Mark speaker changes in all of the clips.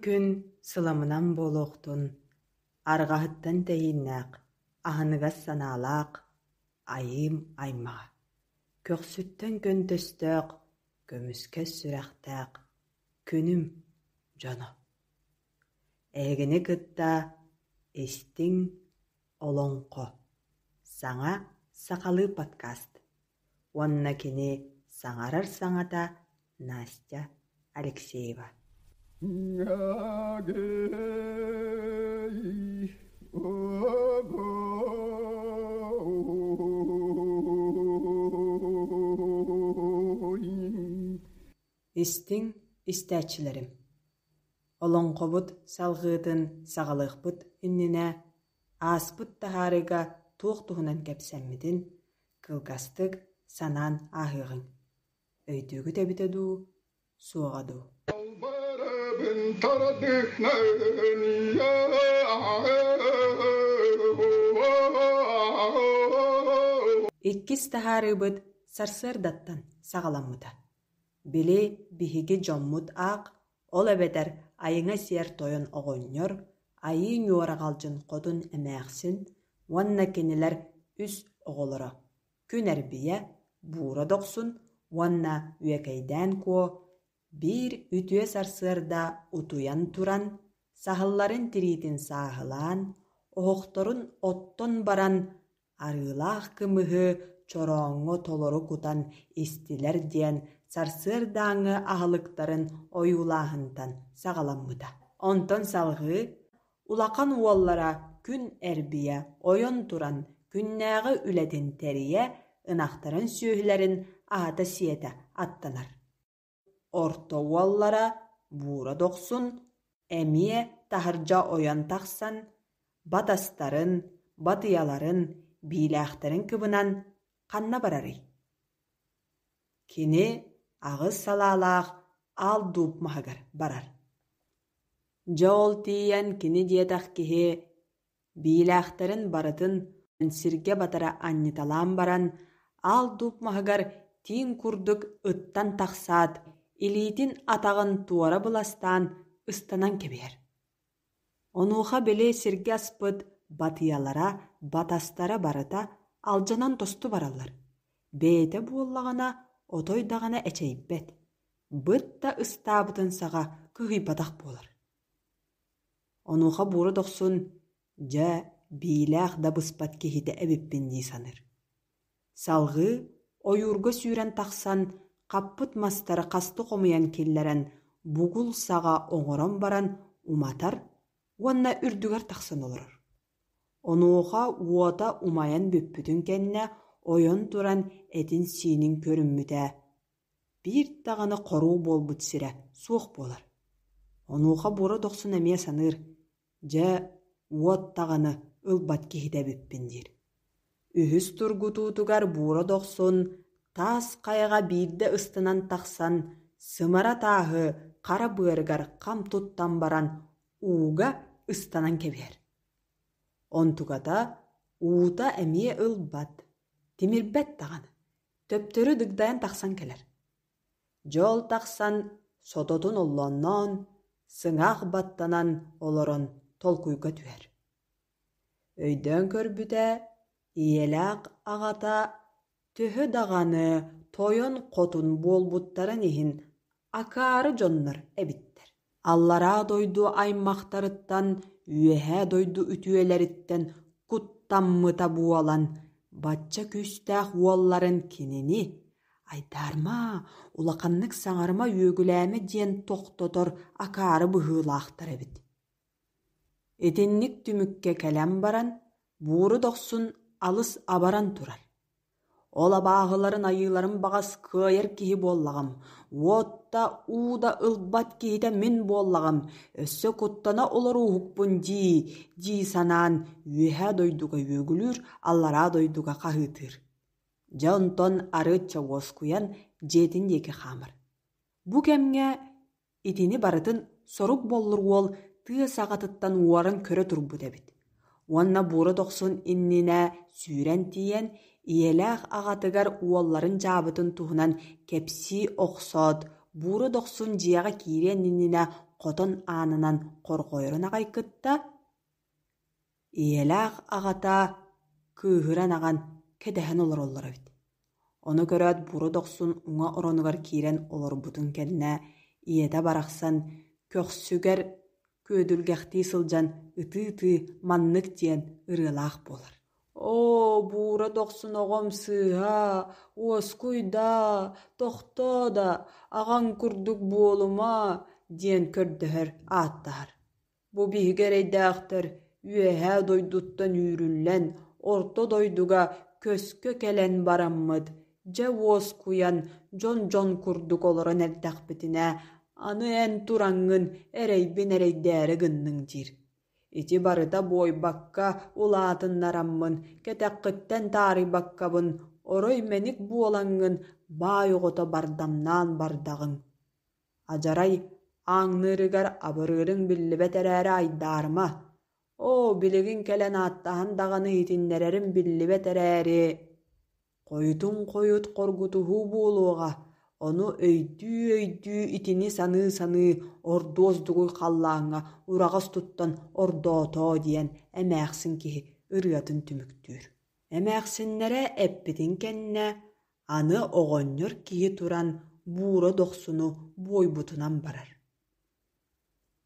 Speaker 1: күн сыламынан буолуохтун, арҕаһыттан тэйииннээх, аһыныгас санаалаах айыым аймаҕа, көхсүттэн көнтөстөөх, көмүскэс сүрэхтээх күнүм дьоно. Эһигини кытта истиҥ олоҥхо, саҥа сахалыы подкаст уонна кини саҥарар саҥата Настя Алексеева. Истиҥ истээччилэрим, олоҥхобут салҕыытын саҕалыахпыт иннинэ ааспыт таһаарыыга туох туһунан кэпсэммитин кылгастык санаан ааһыаҕыҥ. Өйдүүгүт эбитэ дуу, суоҕа дуу? Иккис таһаарыыбыт сарсыардаттан саҕаламмыта. Били биһиги дьоммут аах, ол эбэтэр Айыҥа Сиэр Тойон оҕонньор, Айыы Ньуораҕалдьын Хотун эмээхсин уонна кинилэр үс оҕолоро Күн Эрбийэ, Буура Дохсун уонна Үөкэйдээн Куо биир үтүө сарсыарда утуйан туран, саһылларын тириитин сааһылаан, оһохторун оттон баран арыылаах кымыһы чорооҥҥо толору кутан истилэр диэн сарсыардааҥҥы аһылыктарын ойуулааһынтан саҕаламмыта. Онтон салҕыы улахан уоллара Күн Эрбийэ ойон туран күннээҕи үлэтин тэрийэ, ынахтарын сүөһүлэрин аһата-сиэтэ аттанар. Орто уоллара Буура Дохсун эмиэ таһырдьа ойон тахсан, батастарын, батыйаларын, биилээхтэрин кыбынан ханна барарый? Кини аҕыс салаалаах аал дууп маһыгар барар. Дьэ ол тиийэн кини диэтэх киһи биилээхтэрин барытын сиргэ батара анньыталаан баран, аал дууп маһыгар тииҥ курдук ыттан тахсаат, илиитин атаҕын туора быластаан ыстанан кэбиһэр. Онуоха били сиргэ аспыт батыйалара, батастара барыта алдьанан тосту бараллар. Бэйэтэ буоллаҕына отой даҕаны эчэйбэт, быт да ыстаабытын саҕа кыһыйбатах буолар. Онуоха Буура Дохсун дьэ биилээх да быспат киһитэ эбиппин дии саныыр. Салҕыы ойуурга сүүрэн тахсан хаппыт мастары хасты хомуйан киллэрэн бугул саҕа оҥорон баран уматар уонна үрдүгэр тахсан олорор. Онуоха уота умайан бүппүтүн кэннэ ойон туран этин-сиинин көрүммүтэ биир даҕаны хоруу буолбут сирэ суох буолар. Онуоха Бура Дохсун эмиэ саныыр, дьэ, уот даҕаны ылбат киһитэ эбиппин диир. Үһүс тургутуутугар Буура Дохсун таас хайаҕа биирдэ ыстанан тахсан, сымара тааһы хара быарыгар хам туттан баран ууга ыстанан кэбиһэр. Онтуката уута эмиэ ылбат, тимирбэт даҕаны, төптөрү дыгдайан тахсан кэлэр. Дьол тахсан сототун оллоонноон, сыҥаах баттанан олорон толкуйга түһэр. Өйдөөн көрбүтэ, ийэлээх аҕата төһө даҕаны тойон-хотун буолбуттарын иһин акаары дьоннор эбиттэр. Аллараа дойду аймахтарыттан, үөһээ дойду үтүөлэриттэн куттаммыта буолан, бачча күүстээх уолларын кинини «Айдаарма, улаханнык саҥарыма, үөгүлээмэ» диэн тохтотор акаары быһыылаахтар эбит. Итинник түмүккэ кэлэн баран, Бууру Дохсун алыс абаран турар. Ол абааһыларын айыыларын баҕас кыайар киһи буоллаҕым, уот да, уу да ылбат киһитэ мин буоллаҕым, өссө куттана олорууһукпун дии дии санаан үөһээ дойдуга үөгүлүүр, аллараа дойдуга хаһыытыыр. Дьэ онтон арыычча уоскуйан дьиэтин диэки хаамар. Бу кэмҥэ Итини барытын сорук боллур уол тыа саҕатыттан уоран көрө турбут эбит уонна Буура Дохсун иннинэ сүүрэн тиийэн, ийэлээх аҕатыгар уолларын дьаабытын туһунан кэпсии охсоот, Буура Дохсун дьиэҕэ киириэн иннинэ хотон аанынан хорҕойорун аҕай кытта, ийэлээх аҕата кыыһыран аҕан кэтэһэн олороллор эбит. Ону көрөөт Бура Дохсун уҥа оронугар киирэн олорбутун кэннэ ийэтэ барахсан көхсүгэр күөдүлгэхтии сылдьан ытыы-ытыы маннык диэн ырыалаах буолар. Оо, Буура Дохсун оҕом сыыһа, уоскуй даа, тохтоо да, аҕаҥ курдук буолума диэн көрдөһөр, ааттаһар. Бу биһиги эрэйдээхтэр үөһээ дойдуттан үүрүллэн, орто дойдуга көскө кэлэн бараммыт, дьэ уоскуйан, дьон-дьон курдук олорон эрдэхпитинэ, аны эн тураҥҥын эрэйбин эрэйдээри гынныҥ диир. Ити барыта буойбакка улаатыннараммын, кэтэххиттэн таарыйбаккабын, орой мэник буолаҥҥын баай оҕото бардамнаан бардаҕыҥ. Адьарай ааҥныырыгар абырыырыҥ биллибэт эрээри айдаарыма. Оо, билигин кэлэн ааттаһан даҕаны иһитиннэрэрим биллибэт эрээри, хойутун хойут хоргутуһуу буолуоҕа, ону өйдүү-өйдүү итини саныы-саныы ордуос дугуй халлааҥҥа ураҕас туттан ордоотоо диэн эмээхсин киһи ырыатын түмүктүүр. Эмээхсиннэрэ эппитин кэннэ аны оҕонньор киһи туран Буура Дохсуну буойбутунан барар.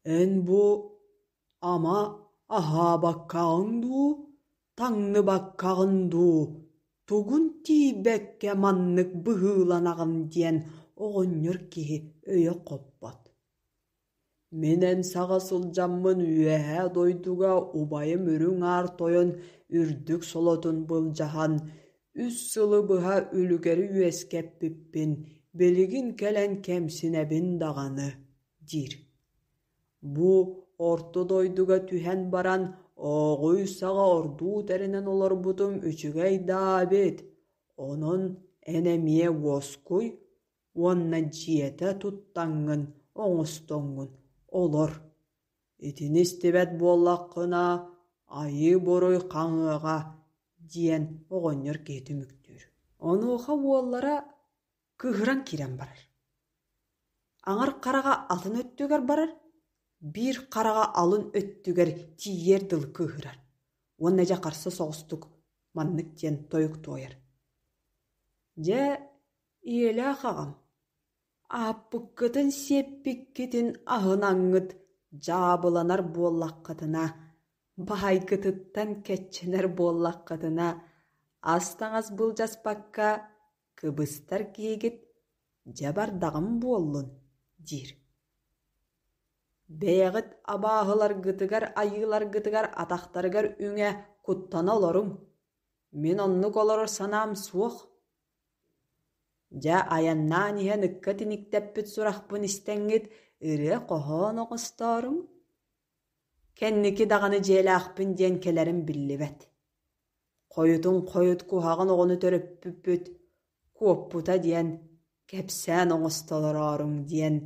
Speaker 1: «Эн бу ама аһаабаккаҕын дуу, таҥныбаккаҕын дуу, тугун тиийбэккэ маннык быһыыланаҕын?» диэн оҕонньор киһи өйө хоппот. Мин эн саҕа сылдьаммын үөһээ дойдуга убайым Үрүҥ Аар Тойон үрдүк солотун былдьаһан, үс сылы быһа үлүгэри үөскэппиппин билигин кэлэн кэмсинэбин даҕаны диир. Бу орто дойдуга түһэн баран ооҕуй саҕа ордуу тэринэн олорбутум үчүгэй даа эбит, онон эн эмиэ уоскуй уонна дьиэтэ туттаҥҥын, оҥостоҥҥун олор. Итини истибэт буоллаххына, айыы-буруй хаҥыаҕа диэн оҕонньор киһи түмүктүүр. Онуоха уоллара кыыһыран киирэн барар. Аҥар хараҕа атын өттүгэр барар, биир хараҕа алын өттүгэр тиийиэр дылы кыыһырар уонна дьэ харса соҕустук маннык диэн тойук туойар. Дьэ, Ийэлээх аҕам, аһаппыккытын сиэппиккитин аһынаҥҥыт дьаабыланар буоллаххытына, баайгытыттан кэччэнэр буоллаххытына, ас-таҥас былдьаспакка кыбыстар киһигит дьэ бардаҕым буоллун диир. Бэйэҕит абааһыларгытыгар, айыыларгытыгар атахтарыгар үҥэ куттана олоруҥ. Мин оннук олорор санаам суох. Дьэ, айаннаан иһэн ыкка тиниктэппит сурахпын истэҥҥит ырыа-хоһоон оҥостооруҥ. Кэнники даҕаны дьиэлээхпин диэн кэлэрим биллибэт. Хойутун хойут куһаҕан оҕону төрөппүппүт куоппута диэн кэпсээн оҥостолорооруҥ диэн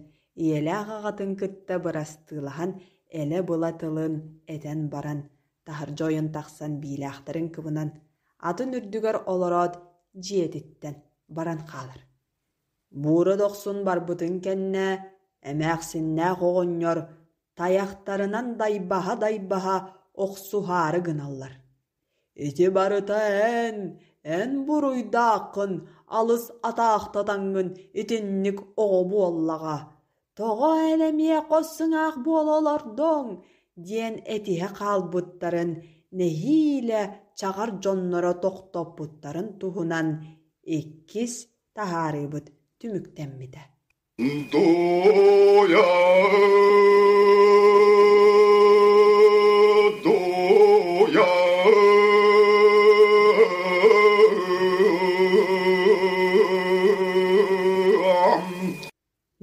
Speaker 1: ийэлээх аҕатын кытта бырастыылаһан элэ-была тылын этэн баран, таһырдьа ойон тахсан биилээхтэрин кыбынан, атын үрдүгэр олороот дьиэтиттэн баран хаалар. Буура Дохсун барбытын кэннэ эмээхсиннээх оҕонньор тайахтарынан дайбаһа-дайбаһа охсуһаары гыналлар. Ити барыта эн, эн буруйдааххын, алыс атаахтатаҥҥын итинник оҕо буоллаҕа. Тоҕо эн эмиэ хос сыҥаах буола олордуҥ? диэн этиһэ хаалбыттарын нэһиилэ чаҕар дьонноро тохтоппуттарын туһунан иккис таһаарыыбыт түмүктэммитэ.
Speaker 2: Дуйа, дуйа.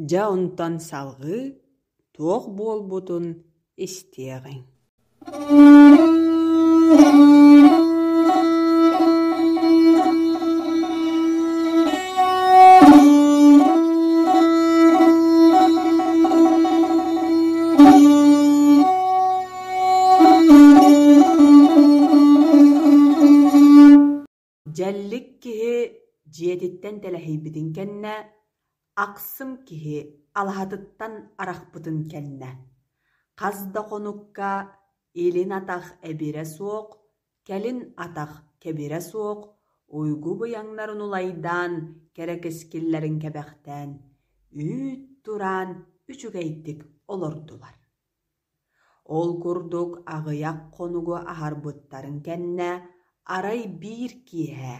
Speaker 1: Дьэ онтон салҕыы туох буолбутун истиэҕиҥ. Дьэллик киһи дьиэтиттэн тэлэһийбитин кэннэ, Ахсым киһи алаһатыттан арахпытын кэннэ, хас да хонукка илин атах эбирэ суох, кэлин атах кэбирэ суох уйгу быйаҥнарын улайдаан, кэрэ кэскиллэрин кэбэхтээн, үүт тураан үчүгэйдик олордулар. Ол курдук аҕыйах хонугу аһарбыттарын кэннэ арай биир киэһэ,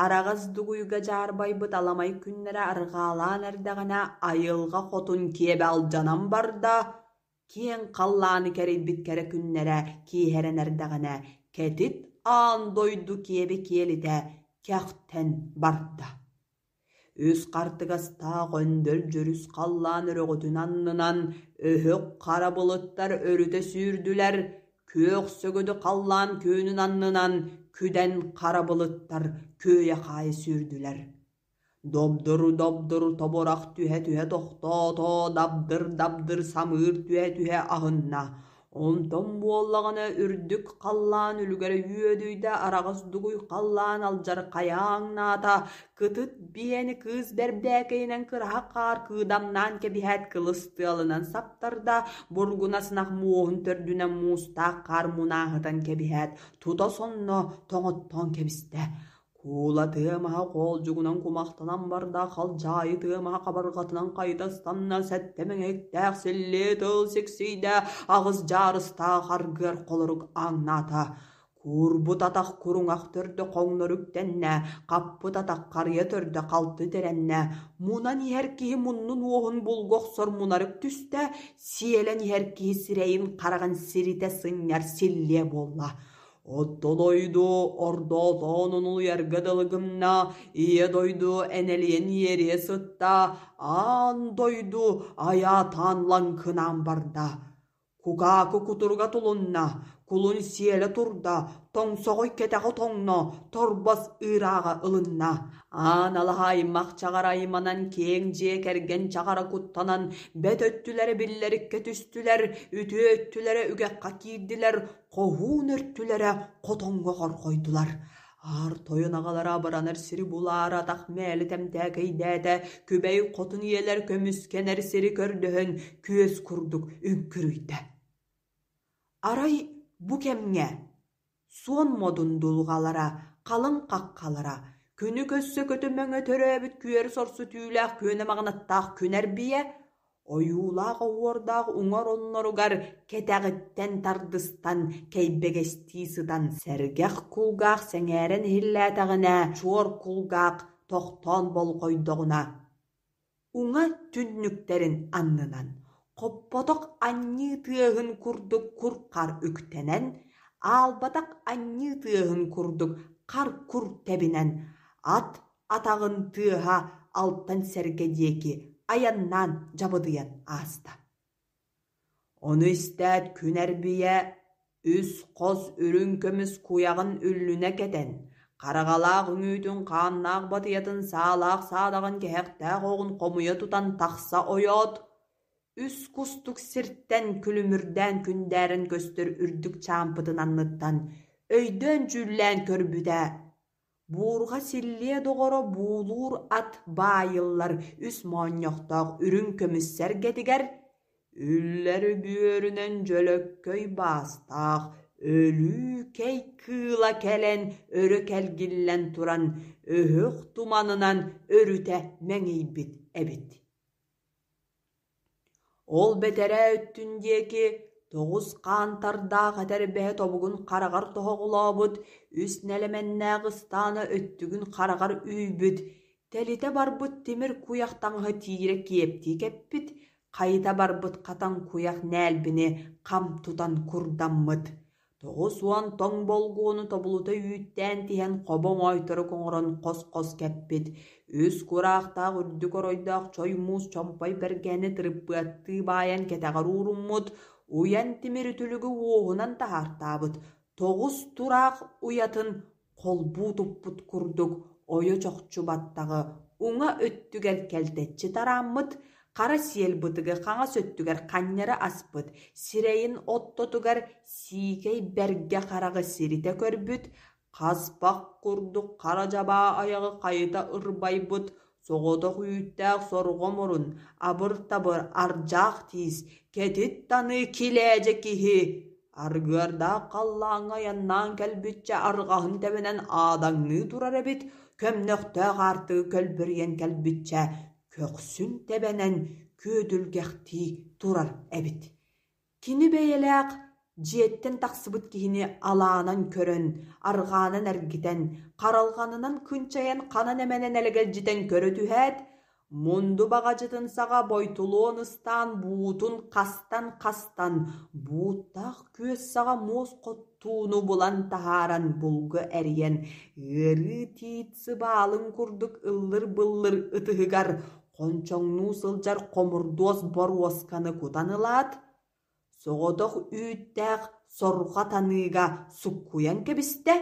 Speaker 1: араҕас дугуйга дьаарбайбыт аламай күннэрэ арҕаалаан эрдэҕинэ айылҕа хотун киэбэ алдьанан барда, киэҥ халлааны кэрийбит кэрэ күннэрэ киэһэрэн эрдэҕинэ кэтит аан дойду киэбэ киэлитэ кэхтэн барда. Үс хартыгастаах өндөл дьөрүс халлаан өрөҕөтүн аннынан өһөх хара былыттар өрүтэ сүүрдүлэр, күөх сөгөдү халлаан күөнүн аннынан күдэн хара былыттар күөйэ-хаайа сүүрдүлэр. Добдуру-добдуру тобурах түһэ-түһэ тохтоото, дабдыр-дабдыр самыыр түһэ-түһэ аһынна. Онтон буоллаҕына үрдүк халлаан үлүгэрэ үөдүйдэ, араҕас дугуй халлаан алдьархайааҥнаата, кытыт биэни кыыс бэрбээкэйинэн кыраһа хаар кыыдамнаан кэбиһээт кылыс тыалынан саптарда, бургунас ынах муоһун төрдүнэн муустаах хаар мунааһытан кэбиһээт, тута сонно тоҥоттоон кэбистэ. Куула тыа маһа хоолдьугунан кумахтанан барда, халдьаайы тыа маһа хабарҕатынан хайыта ыстанна, сэттэ мэҥэһиктээх силлиэ тыл сиксийдэ, аҕыс дьаарыстаах аргыар холорук ааҥнаата. Куурбут атах куруҥах төрдө хоҥнору үктэннэ, хаппыт атах харыйа төрдө халты тэрэннэ, мунан иһэр киһи муннун уоһун булгу охсор мунарык түстэ, сиэлэн иһэр киһи сирэйин хараҕын сиритэ сынньар силлиэ буолла. Отто дойду ордоотоон унулуйарга дылы гынна, ийэ дойду энэлийэн иэриэ сытта, аан дойду айаатаан лаҥкынаан барда. Кукаакы кутуруга тулунна, кулун сиэлэ турда, тоҥсоҕой кэтэҕэ тоҥно, торбос ыырааҕа ылынна. Аан алаһа аймах чаҕар айманан, киэҥ дьиэ кэргэн чаҕара куттанан, бэт өттүлэрэ биллэриккэ түстүлэр, үтүө өттүлэрэ үгэххэ киирдилэр, Хоһуун өртүлэрэ хотоҥҥо хорҕойдулар. Аар тойон аҕалара абыранар сири булаары атах мээлэ тэмтээкэйдээтэ, күбэй хотун ийэлэр көмүскэнэр сири көрдөһөн күөс курдук үҥкүрүйдэ. Арай бу кэмҥэ суон модун дулҕалара, халыҥ хаххалара, күнү көрсө көтө-мөҥө төрөөбүт күөрэ сорсу түүлээх күөнэ маҕанаттаах күн эрбийэ Ойуулаах оһуордаах уҥар онноругар кэтэҕиттэн тардыстан кэйбэгэстии сытан сэргэх кулгаах сэҥээрэн иһиллээтэҕинэ, чуор кулгаах тохтоон болҕойдоҕуна, уҥа түннүктэрин аннынан хоппотох анньыы тыаһын курдук кур-хар үктэнэн, аалбатах анньыы тыаһын курдук хар-кур тэбинэн, ат атаҕын тыаһа алтан сэргэ диэки айаннаан дьабыдыйан ааста. Ону истээт күн эрбийэ үс хос үрүҥ көмүс куйаҕын үллүнэ кэтэн, хараҕалаах үҥүүтүн хааннаах батыйатын саалаах саадаҕын кэһэхтээх оҕун хомуйа тутан тахса ойоот, үс кустук сиртэн күлүмүрдээн күндээрэн көстөр үрдүк чаампытын анныттан өйдөөн-дьүүллээн көрбүтэ Буурҕа силлиэ доҕоро буулуур ат баайыллар үс моонньохтоох үрүҥ көмүс сэргэтигэр үллэр үбүөрүнэн дьөлөккөй баастаах өлүү-кэй кыыла кэлэн өрө кэлгиллэн туран өһөх туманынан өрүтэ мэҥийбит эбит. Ол бэтэрээ өттүн диэки тоҕус хаантардаах этэрбэһэ тобугун хараҕар тоһоҕолообут, үс нэлэмэннээх ыстаана өттүгүн хараҕар үүйбүт, тэлитэ барбыт тимир куйах таҥаһы тиирэ киэптии кэппит, хайыта барбыт хатан куйах нээлбини хам тутан курдаммыт. 90 тоҥ болгуону тобулута үүттээн тиһэн хобо моойторук оҥорон хос-хос кэппит, үс кураахтаах үрдүк оройдоох чой муус чомпой бэргэни тырыппыаттыы баайан кэтэҕэр ууруммут, уйан тимир үтүлүгү уоһунан таһаартаабыт, тоҕус тураах уйатын холбуу туппут курдук ойо чохчу баттаҕы уҥа өттүгэр кэлтэччи тарааммыт, хара сиэл бытыгы хаҥас өттүгэр ханньары аспыт, сирэйин оттотугар сиикэй бэргэ хараҕы сиритэ көрбүт, хаспах курдук хара дьабаа айаҕы хайыта ырбайбыт, Соҕотох үүттээх сорҕо мурун, абыр-табыр ардьаах тиис, кэтит таныы килээдьэ киһи аргыардаах халлааҥҥа айаннаан кэлбиччэ арҕаһын тэбэнэн аадаҥныы турар эбит, көмнөхтөөх аартыгы көлбөрүйэн кэлбиччэ көхсүн тэбэнэн күөдүлгэхтии турар эбит. Кини бэйэлээх дьиэттэн тахсыбыт киһини алаанан көрөн, арҕаанан эргитэн, харалҕанынан кынчайан ханан эмэнэн элэгэлдьитэн көрө түһээт, мунду баҕадьытын саҕа бойтулуон ыстаан буутун хастан-хастан, бууттаах күөс саҕа муос хоттууну булан таһааран булгу эрийэн, ыарыы тиит сыбаалын курдук ыллыр-быллыр ытыһыгар хончоҥнуу сылдьар хомурдуос боруосканы кутан ылаат, соҕотох үүттээх сорҕо таныыга суккуйан кэбистэ,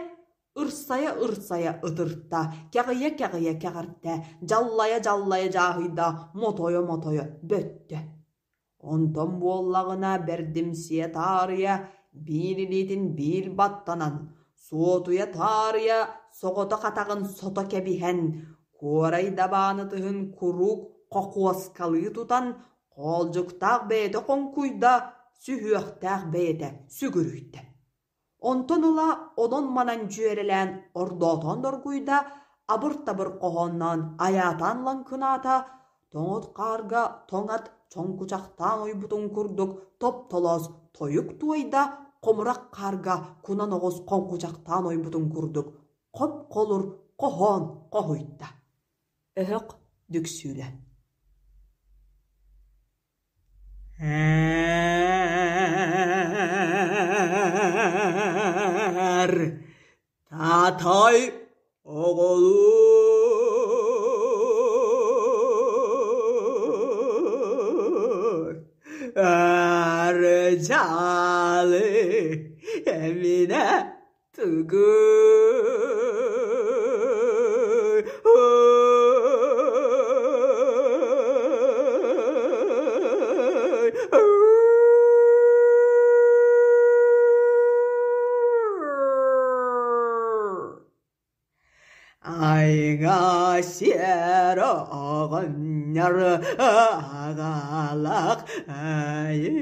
Speaker 1: ырсайа-ырсайа ытырта, кэҕийэ-кэҕийэ кэҕэртэ, дьаллайа-дьаллайа дьааһыйда, мотойо-мотойо бөттө. Онтон буоллаҕына бэрдимсийэ таарыйа биир илиитин биир баттанан, суотуйа таарыйа соҕотох атаҕын сото кэбиһэн, куорай дабаан ытыһын куруук хокуоскалыы тутан, хоолдьуктаах бэйэтэ хоҥкуйда, сүһүөхтээх бэйэтэ сүгүрүйдэ. Онтон ыла онон-манан дьүөрэлээн ордоотоон доргуйда, абыр-табыр хоһоонноон айаатаан лаҥкынаата, тоҥот хаарга тоҥ ат чоҥкучахтаан ойбутун курдук топ-толоос тойук туойда, хомурах хаарга кунан оҕус хоҥкучахтаан ойбутун курдук хоп-холур хоһоон хоһуйда. Өһөх дүксүүлэ
Speaker 2: Эр татай оҕолуур эр дьаалы эминэ тугуй Айга сиэр оҕонньор аҕалах айын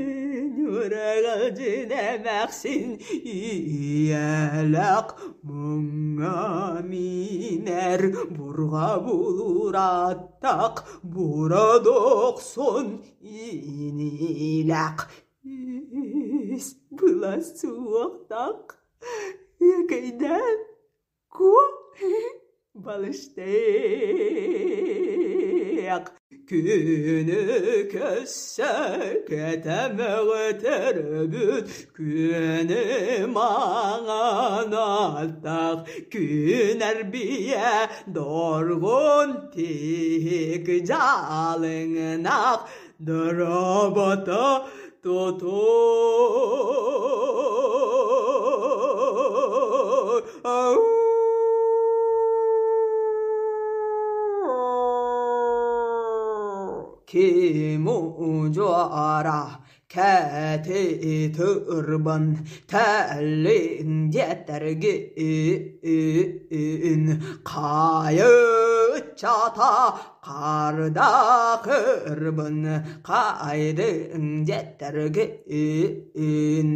Speaker 2: үрэҕэлдьин эмээхсин ийэлээх муҥҥа миинэр бурҕа булуураттах бура дохсун иниилээх ис былас суохтах Якайдан Ку балыштык күнү көссө кэтэмэҕитэрбүт күөнү маҥан аттах күн эрбийэ доргун тиһик дьаалыҥнах дорообото тутуу Ким удьуора кэтит ырбын тэллин диэтэргин хайыччата Хардахырбын хайдыҥ дьэттэргин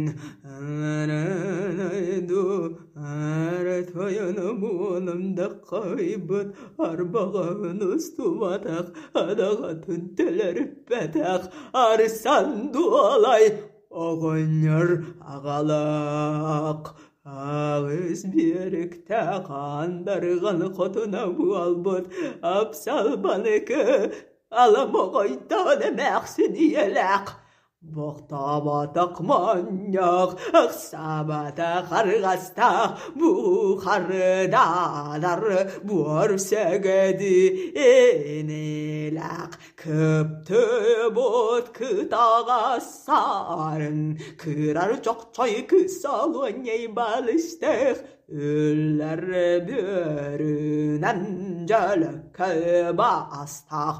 Speaker 2: Тойону буолум да хайбыт арбаҕаһын устубатах адаҕатын төлөрүппэтэх арсан дуолай оҕонньор аҕалаах Аҕыс биэрэктээх андарҕан хотуна буолбут Апсалбаныкы аламоҕойдоон эмээхсин ийэлээх Бохтооботох монньох, ыксаабатах арҕастаах бухардаанар буор сэгэди инилээх Кыптыбыт кытаҕас саарын, кыырар чохчой кысалуонньай балыстых, үллэр бүөрүнэн дьөлөкөй баастаах,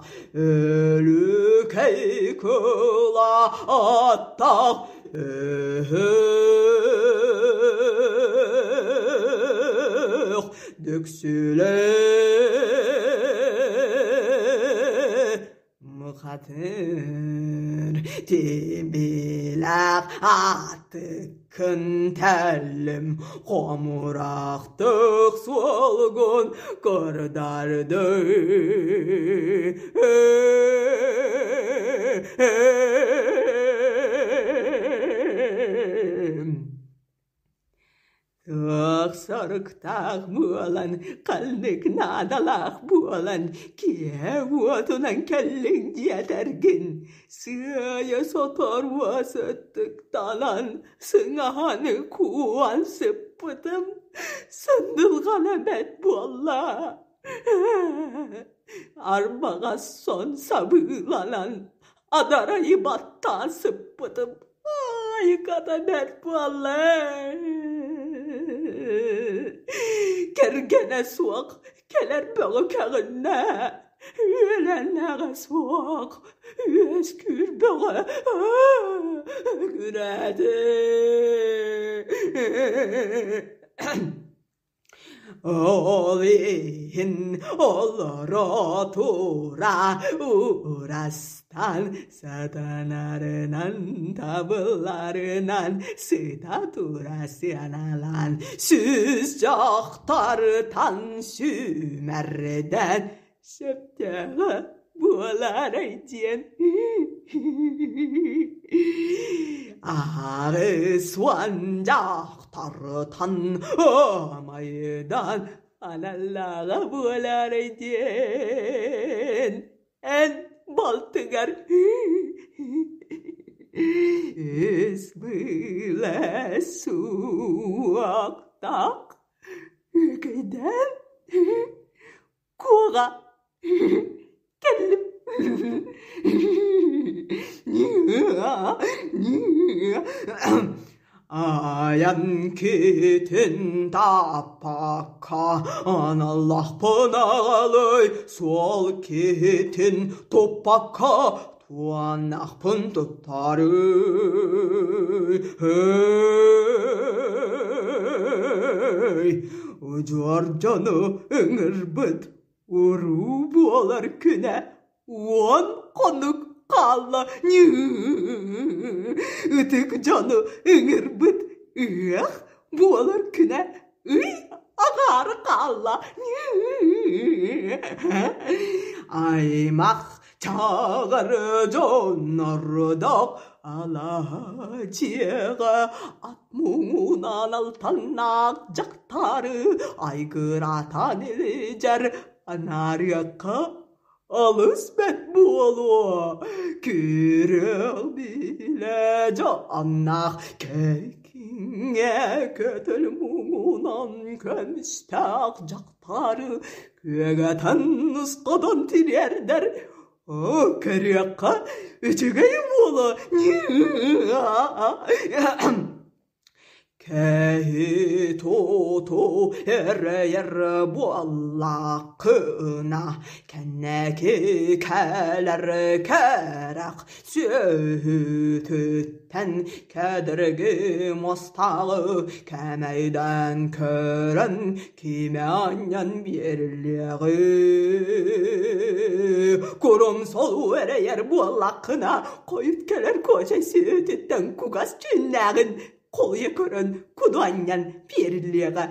Speaker 2: өлүкэй кыла аттаах, өһөх дүксүлээх. Бухатыр тибилээх аатыккын тэллим, хомурахтык суолгун көрдөрдүй. Туох соруктаах буолан, ханнык наадалаах буолан киэһэ уотунан кэллиҥ диэтэргин, сыыйа сотору сыттыктанан сыҥаһаны кууһан сыппытым, сындылҕана бэрт буолла. Арбаҕас сон сабыыланан адарайы баттаан сыппытым Айыката бэрт буолла Кэргэнэ суох кэлэр бөҕө кэҕиннэ Үөлэннэҕэ суох үөскүүр бөҕө күрээтэ Ол иһин олоро тура уурастан сатанарынан табылларынан сыта тура сыаналаан сүүс дьахтартан сүүмэрдэн сөптөөҕө буолаарай диэн Аҕыс уон дьахтартан ымайдан аналлааҕа буолаарай диэн эн балтыгар үс быыла суохтаах үкэйдээн Куоҕа кэллим. Айан китин таппакка аналлахпын аҕалый суол киһитин туппакка туоннахпын туттарый. Удьуор дьону ыҥырбыт уруу буолар күнэ 10 хонук хаалла. Ытык дьону ыҥырбыт ыһыах буолар күнэ ый аҕаары хаалла. Аймах чаҕар дьоннордох алаһа дьиэҕэ ат муҥунан алтаннаах дьахтары айгыратан илдьэр анаарыахха алыс бэрт буолуо күрүөх билэ дьонноох кэкиҥҥэ көтөл муҥунан көмүстээх дьахтары күөгэтэн нусхатан тириэрдэр Оо, көрүөххэ үчүгэй буолуо. Кэһи туту эрэйэр буоллаххына, кэнники кэлэр кэрэх сүөһүтүттэн кэдэрги муостааҕы кээмэйдээн көрөн кимэ анньан биэриллиэҕи. Курум солуу эрэйэр буоллаххына, хойут кэлэр куочай сүөһүтүттэн кугас түүннээҕин холуйа көрөн куду анньан биэриллиэҕэ.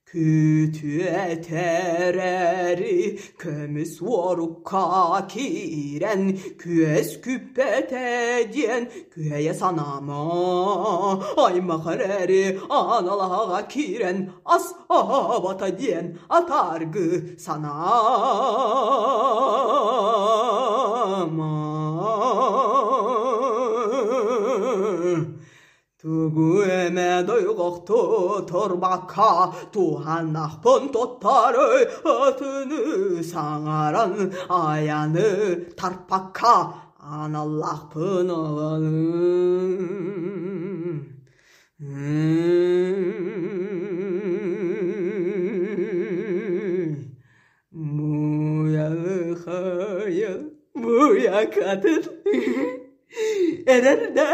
Speaker 2: Күтүөтэрээри көмүс уорукка киирэн күөс күппэтэ диэн күһэйэ санаама аймах эрээри аналаһаҕа киирэн ас аһаабата диэн атааргы санаама. Тугу эмэ дойҕохту турбакка туһаннахпын туттарый атыны саҥаран айаны тарпакка аналлаахпын ыланым. Муялыхайа муякатын эрэрдэ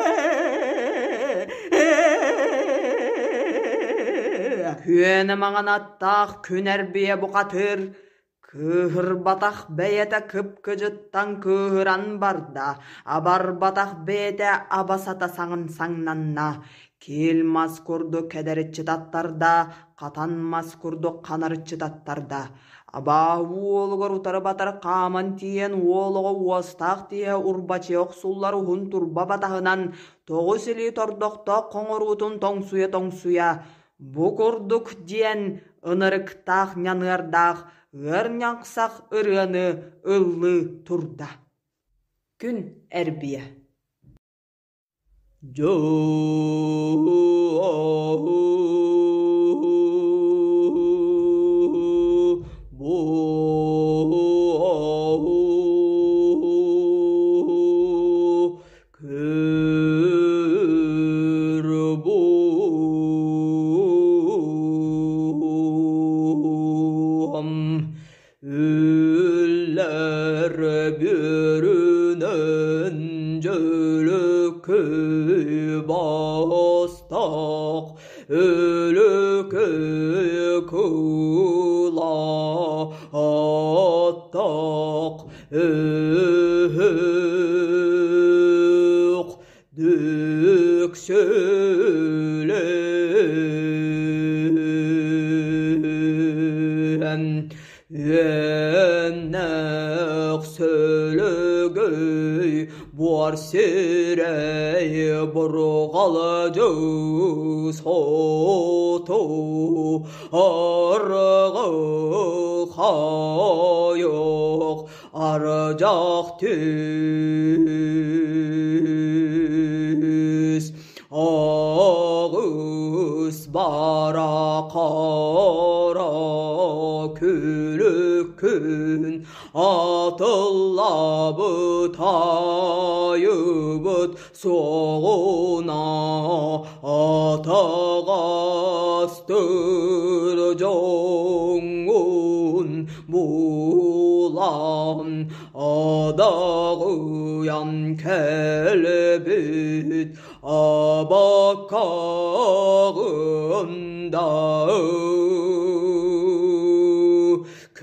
Speaker 1: Күөнэ маҥан аттаах күн эрбийэ бухатыыр. Кыыһырбатах бэйэтэ кып-кыдьыттан кыыһыран барда, абарбатах бэйэтэ абасата саҥын саҥнанна, киил мас курдук кэдэриччи таттарда, хатан мас курдук ханарыччы таттарда. Абааһы уолугар утары батары хааман тиийэн уол оҕо уостаах тииһэ урбачыйа охсуллар уһун турба батаһынан тоҕус илии тордохтоох хоҥоруутун тоҥсуйа-тоҥсуйа бу курдук диэн ынырыктаах ньаныардаах ыар ньаҥсах ырыаны ыллыы турда. Күн эрбийэ
Speaker 2: Үллэр бүрүнэн дьөлөкөй бастах, өлөкөй кыла аттах, өһөх Дүксүлэн үөннэх сөлөгөй буор сирэй бурҕалдьы соту арҕы хайык Ардах түс, аҕыс бара хара күлүккүн атыллабыт айыбыт суоҕуна атаҕастыыр дьоҥҥун булан адаҕыйан кэлбит абаккаҕын да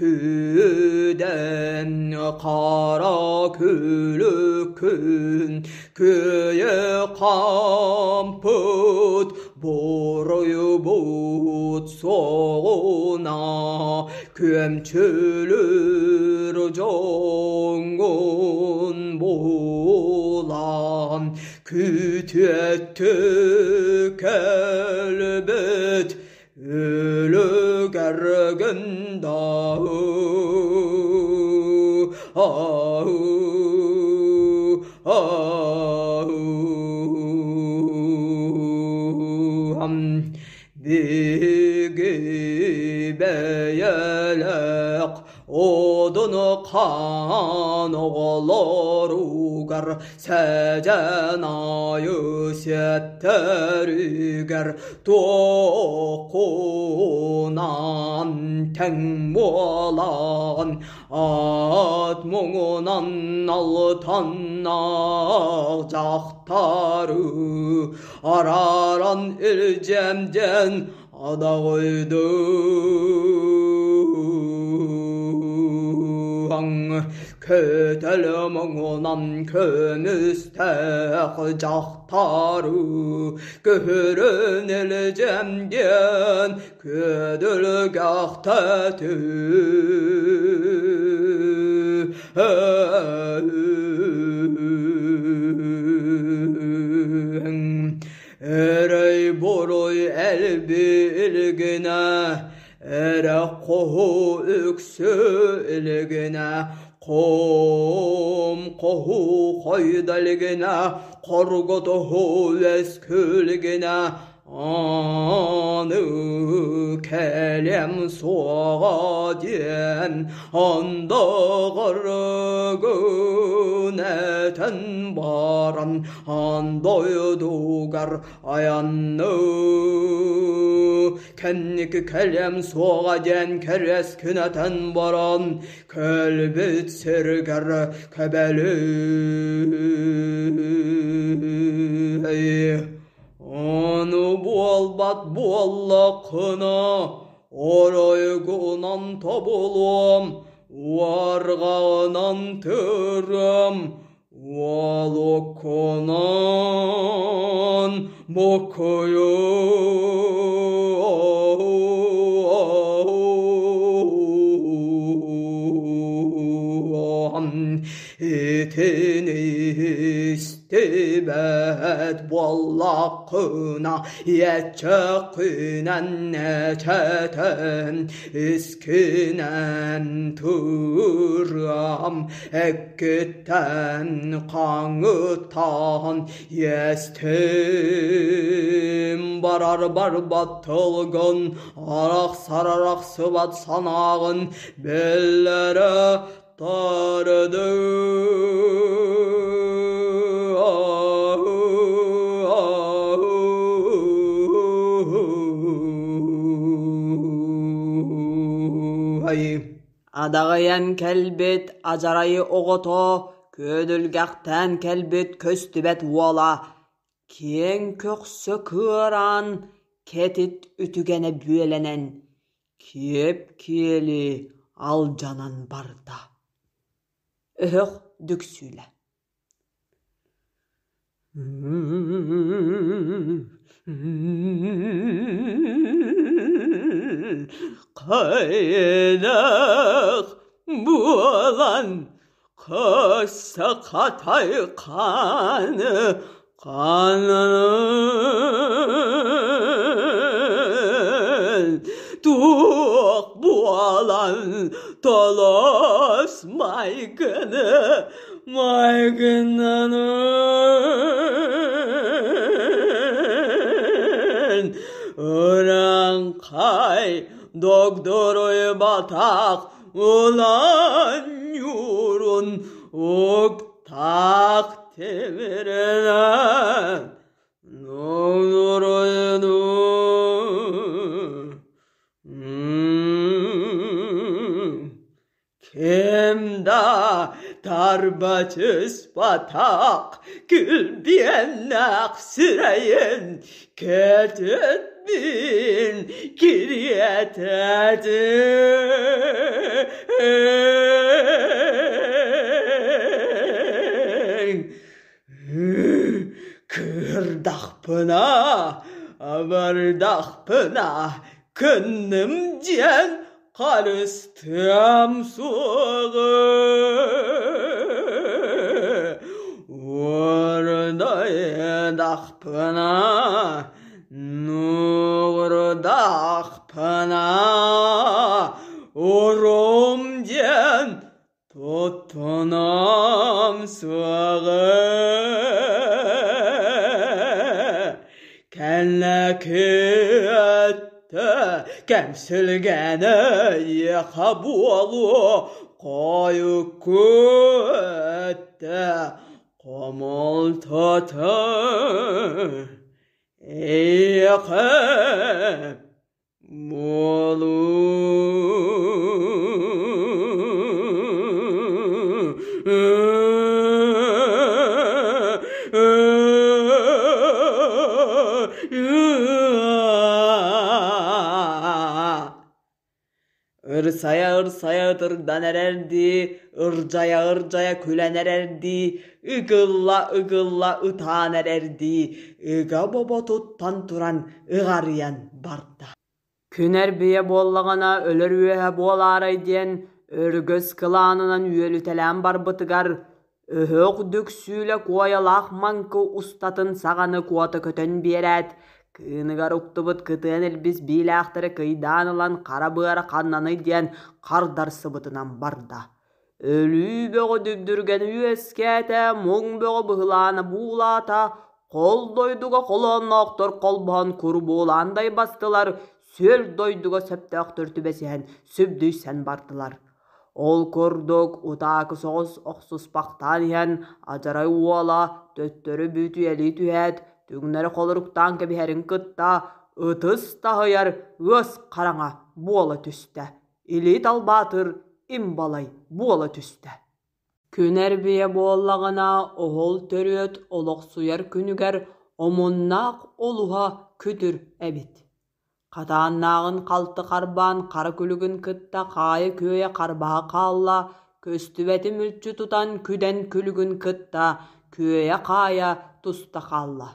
Speaker 2: Күдэн хара күлүкүн күөйэ хампыт буруйбут суоҕуна күөмчүлүүр дьоҥҥун булан күтүөттү кэлбит Өлүгэргин да Биһиги бэйэлээх Одун хаан оҕолоругар Сэдьэн аайы сиэттэригэр Туоххунан тэҥ буолан Ат муҥунан алтаннаах дьахтары Арааран илдьэм диэн Адаҕыйдыаҥ көтөл муҥунан көмүстээх дьахтары көһөрөн илдьэм диэн күөдүлгэхтэтүү Эрэй-буруй элбии илигинэ, эрэ-хоһу үксүү илигинэ, ком-хоһу хойда илигинэ, хорготоһу үөскүү илигинэ, аны кэлиэм суоҕа диэн андаҕаргын этэн баран аан дойдугар айанныы кэнники кэлиэм суоҕа диэн кэриэс күнэтэн баран кэлбит сиригэр кэбэлий Ону буолбат буоллаххына, оройгунан тобулуом. Уорҕаҕынан тырым, уолуккунан бокуйуом Итини истибэт буоллаххына, иэччэххинэн эчэтэн, искинэн тыырыам, эккиттэн хаҥытан иэстим барар барбат тылгын, арахсар арахсыбат санааҕын биллэрэ
Speaker 1: Адаҕыйан кэлбит адьарайы оҕото, күөдүлгэхтээн кэлбит көстүбэт уола, киэҥ көхсө кыараан, кэтит үтүгэнэ бүөлэнэн, Киэп киэли алдьанан барда, өһөх дүксүүлэ
Speaker 2: Хайдах буолан хасса хатай хааны хаанын туох буолан толос майгыны майгыннанын Урааҥхай догдоруйбатах улан ньуурун уктаах тимиринэн нуруйну Ким да тарбачыспатах килбиэннээх сирэйин кэтит кириэтэтин Кыырдахпына, абардахпына кынным диэн харыстыам суоҕа. Уордайдахпына, нуурдахпына, урум диэн туттунуом суоҕа. Кэнники Кэмсилгэнэ эйиэхэ буолуо, хойукку өттө хомолтото эйиэхэ буолуо.
Speaker 1: Ырсайа-ырсайа ытырдан эрэрдии, ырдьайа-ырдьайа күлэн эрэрдии, ыгылла-ыгылла ытаан эрэрдии, ыга бобо туттан туран ыҕарыйан барда. Күн эрбийэ буоллаҕына өлөр үөһэ буолаарай диэн өргөс кылаанынан үөлүтэлээн барбытыгар, өһөх дүксүүлэ куойалаах маҥкы устатын саҕаны куота көтөн биэрээт, кыыныгар уктубут кытыан илбис биилээхтэри кыйдаан ылан хара быара ханнаный диэн хардарсыбытынан барда. Өлүү бөҕө дүбдүргэн үөскээтэ, муҥ бөҕө быһылаана буулаата, хол дойдуга холоонноохтор холбоһон курбуулаан дайбастылар, сүөл дойдуга сөптөөхтөр түбэсиһэн сүбдүйсэн бардылар. Ол курдук утаакы соҕус охсуспахтаан иһэн адьарай уола төттөрү бүөтүйэлии түһээт, түҥнэри холоруктаан кэбиһэрин кытта ытыс таһыйар ыас хараҥа буола түстэ. Илии талбаатыр им-балай буола түстэ. Күн эрбийэ буоллаҕына оһол төрүөт олохсуйар күнүгэр омуннаах олуһа күтүр эбит. Хатааннааҕын халты харбаан хара күлүгүн кытта хаайа-күөйэ харбаһа хаалла, көстүбэти мүлчү тутан күдэн күлүгүн кытта күөйэ-хаайа туста хаалла.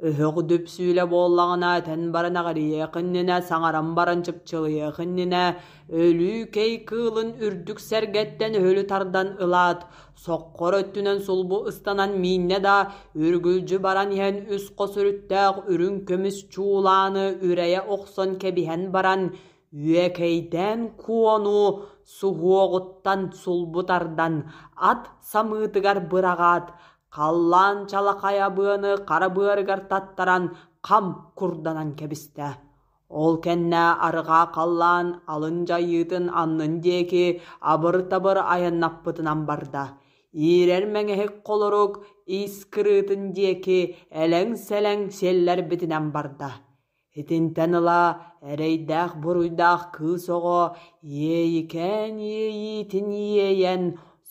Speaker 1: Өһөх дүпсүүлэ буоллаҕына этэн баран эҕирийиэх иннинэ, саҥаран баран чыпчылыйыах иннинэ, өлүү кэй кыылын үрдүк сэргэттэн өһүлү тардан ылаат, соххор өттүнэн сулбу ыстанан мииннэ да, үргүлдьү баран иһэн үс хос өрүттээх үрүҥ көмүс чуулааны үрэйэ охсон кэбиһэн баран, үөкэйдээн куону суһуоҕуттан сулбу тардан, ат самыытыгар быраҕаат, Халлаан чалахайа быаны хара быарыгар таттаран хам курданан кэбистэ. Ол кэннэ арҕаа халлаан алын дьайыытын аннын диэки абыр-табыр айаннаппытынан барда. Иирэр мэҥэһик холорук ис кырыытын диэки элэҥ-сэлэҥ сиэллэрбитинэн барда. Итинтэн ыла эрэйдээх-буруйдаах кыыс оҕо иэйикээн иэйиитин иэйэн,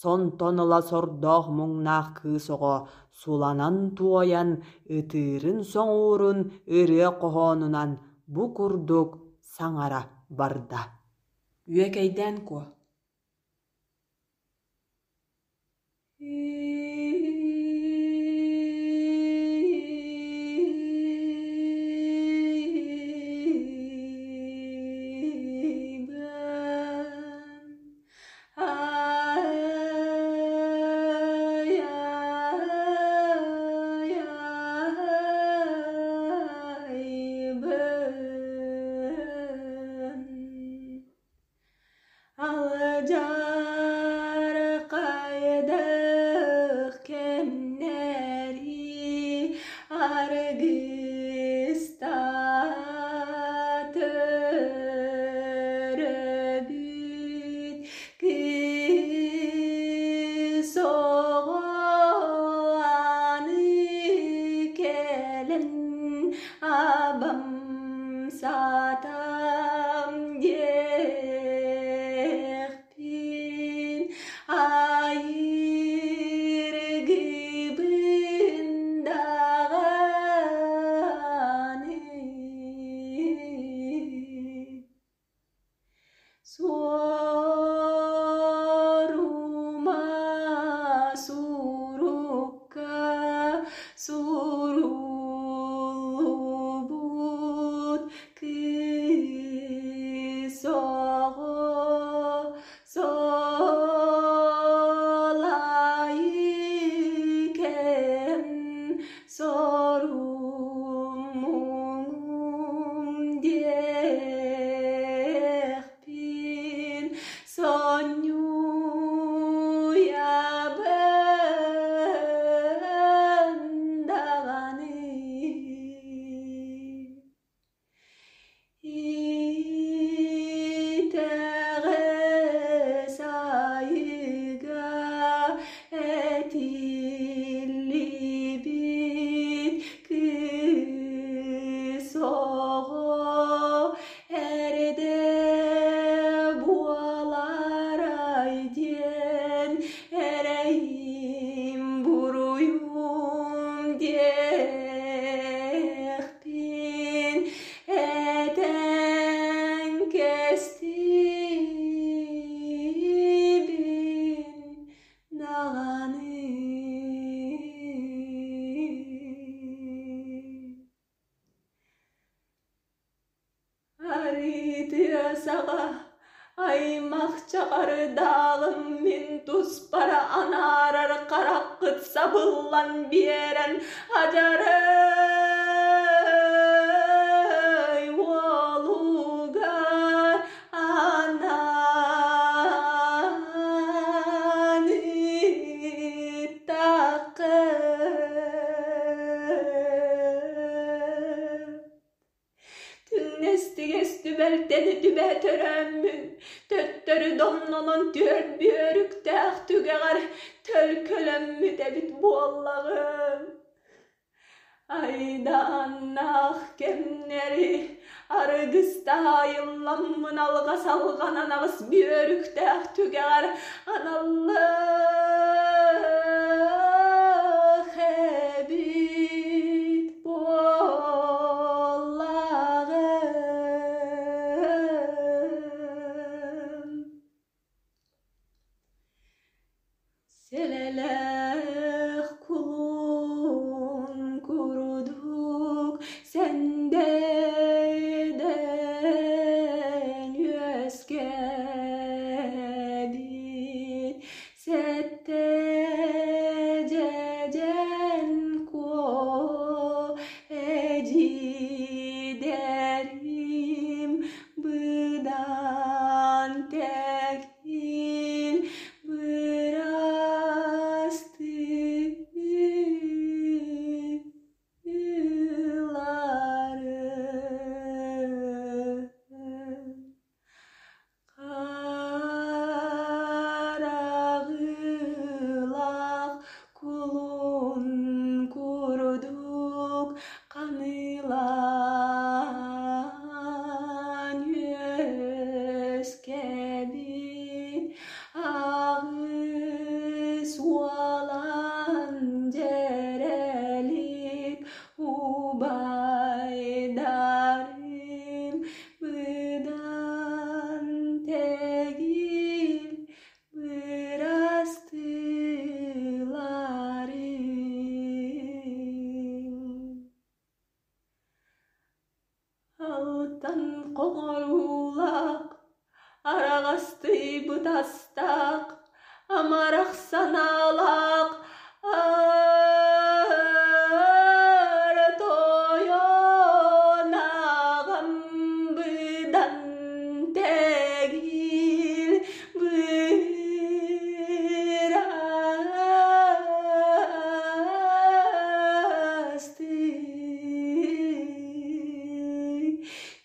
Speaker 1: сонтон ыла сордоох-муҥнаах кыыс оҕо суланан-туойан, ытыырын-соҥуурун ырыа хоһоонунан бу курдук саҥара барда. Үөкэйдээн куо
Speaker 2: Алдьархайдах кэмнэри аргыста төрөбүт кыыс оҕо аны кэлэн абам сатам диэхпин айыргыбын даҕаны Суорума сурукка суруллубут кыыс оҕо солайы кэм сорум муҥум диэхпин сонньуйабын даҕаны Итэҕэс айыга этиллибит кыыс оҕо эрдэ буоларай диэн эрэйим буруйум диэхпин этэн кэстибин даҕаны. Арыытыа саҕа аймах чаҕардаалым мин туспара анаарар хараххыт сабыллан биэрэн адьарай уолугар анаан ыыттаххыт. Түҥнэстигэс түбэлтэни түбэ төрөөммүн, төттөрү домнонон түөрт бүөрүктээх түгэҕэр төлкөлөммүт эбит буоллаҕым. Айдааннаах кэмнэри аргыстаайылламмын алҕас алҕанан аҕыс бүөрүктээх түгэҕэр аналлаах эбит буоллаҕым. Сэлэлээх кулун курдук сэндэйдэн үөскээбит сэттэ дьэдьэн куо эдьиийдэрим быдан тэкил бырастыылары. Хараҕылаах кулун курдук ханыылаан үөскээбит аҕыс уолан дьэрэлик убайдарым быдан тэгил бырастыыларым. Алтан хоҥоруулаах, араҕастыйбыт астаах, амарах санаалаах аар тойон аҕам быдан тэгил бырастыы.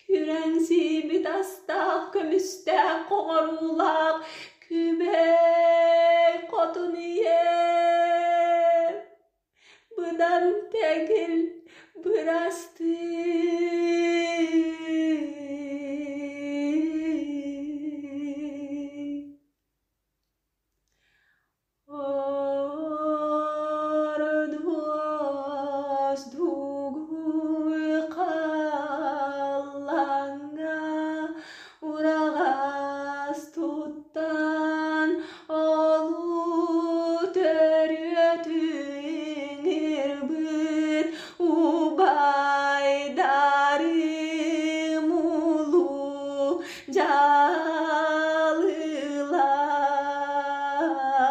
Speaker 2: Күрэҥ сиибит астаах, көмүстээх, хоҥоруулаах күбэй хотун ийэм быдан тэгил бырастыы. Ордуос дугуй халлаҥҥа ураҕас туттан олуу төрүөтү иҥирбит убайдарым улуу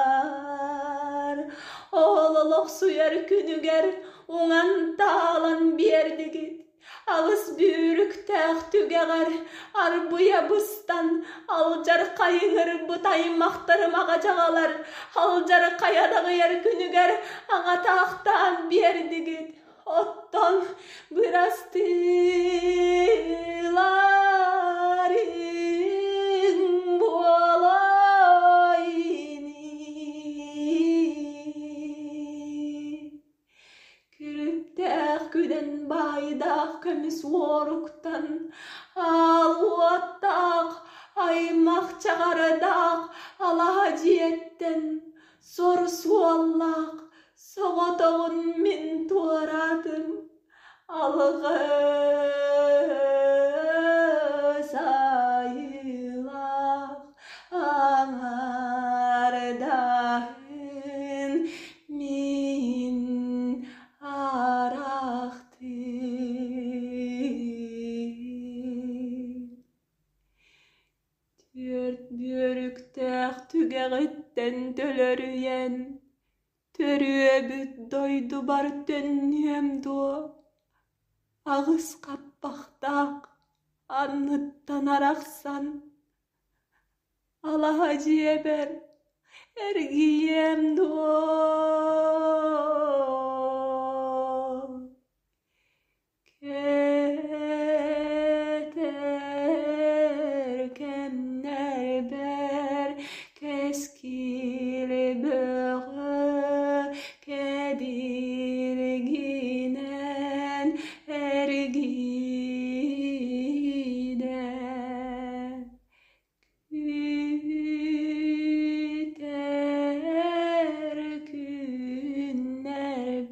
Speaker 2: дьаалылар. Ол олохсуйар күнүгэр уҥан таалан биэрдигит. Аҕыс бүүрүктээх түгэҕэр арбыйа быстан алдьархай ыҥырбыт аймахтарым аҕа-дьаҕалар алдьархай адаҕыйар күнүгэр аҥатаахтаан биэрдигит. Оттон бырастыыларыҥ буолай ини. Күлүктээх күдэн баайдаах көмүс уоруктан, аал уоттаах, аймах чаҕардаах алаһа дьиэттэн сор суоллаах Соҕотоҕун мин туораатым, алгыс айылаах аҥардаһын мин арахтым. Түөрт бүөрүктээх түгэҕиттэн төлөрүйэн Төрүөбүт дойдубар төннүөм дуо, аҕыс хаппахтаах анныттан арахсан, алаһа дьиэбэр эргийиэм дуо? Кэтэр кэмнэрбэр кэскил бөҕө кэбиргинэн эргийдэ. Күүтэр күннэрбэр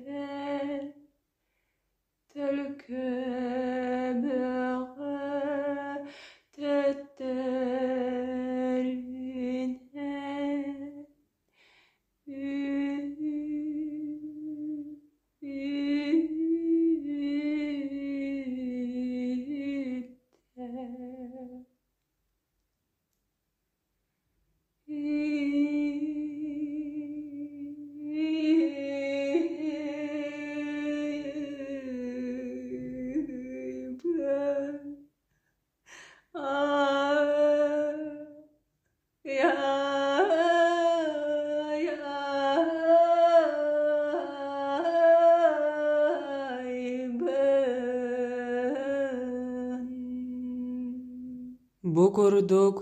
Speaker 1: курдук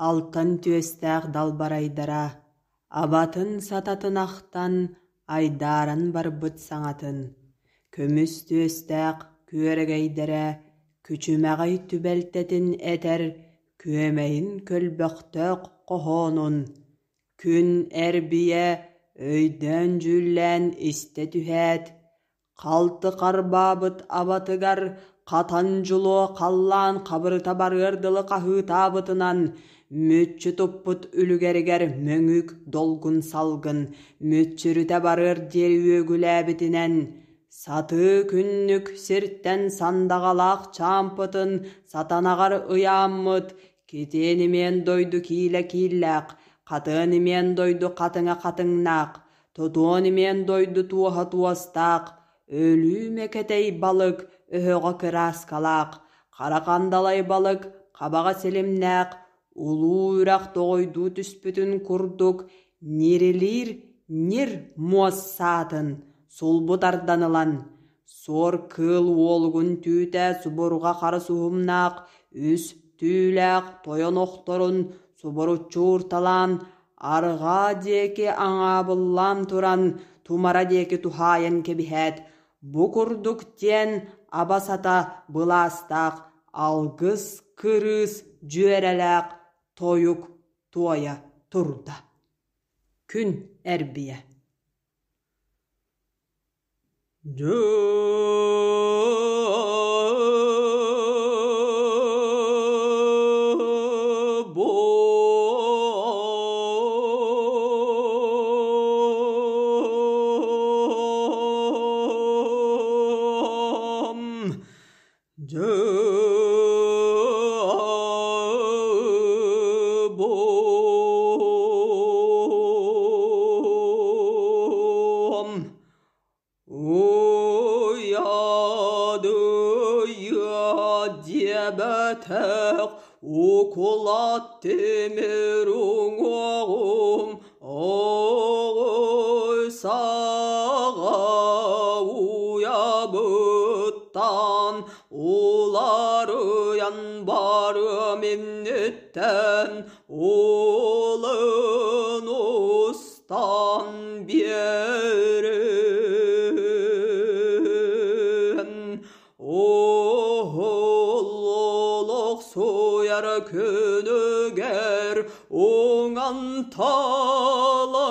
Speaker 1: алтан түөстээх далбарайдара абатын-сататын ахтан айдааран барбыт саҥатын, көмүс түөстээх күөрэгэйдэрэ күчүмэҕэй түбэлтэтин этэр күөмэйин көлбөхтөөх хоһоонун күн эрбийэ өйдөөн-дьүүллээн истэ түһээт, Халты харбаабыт абатыгар хатан дьулуо халлаан хабырыта барыар дылы хаһыытаабытынан, мүччү туппут үлүгэригэр мөҥүк долгун салгын мүччүрүтэ барыар диэри үөгүлээбитинэн, сатыы күннүк сиртэн сандаҕалаах чаампытын сатанаҕар ыйааммыт китиэн имиэн дойду киилэ кииллээх, хатыан имиэн дойду хатыҥа хатыҥнаах, Тотуон имиэн дойду туоһа туостаах, өлүү мэкэтэй балык өһөҕө кырааскалаах, хара хандалай балык хабаҕа силимнээх, улуу үрэх тоҕойдуу түспүтүн курдук ньирилиир ньир муос саатын сулбу тардан ылан, суор кыыл уолугун түүтэ субурҕа харыс уһумнаах үс түүлээх тойон охторун субуруччу уурталаан Арҕаа диэки аҥаабыллаан туран, тумара диэки туһаайан кэбиһээт, бу курдук диэн аба-сата былаастаах алгыс кырыыс дьүөрэлээх тойук туойа турда. Күн эрбийэ
Speaker 2: Уйадыйа диэбэтэх укулаат тимир уҥуоҕум оҕой саҕа уйабыттан уларыйан барыам инниттэн улын устан биэрэн Уһул олохсуйар күнүгэр уҥан талан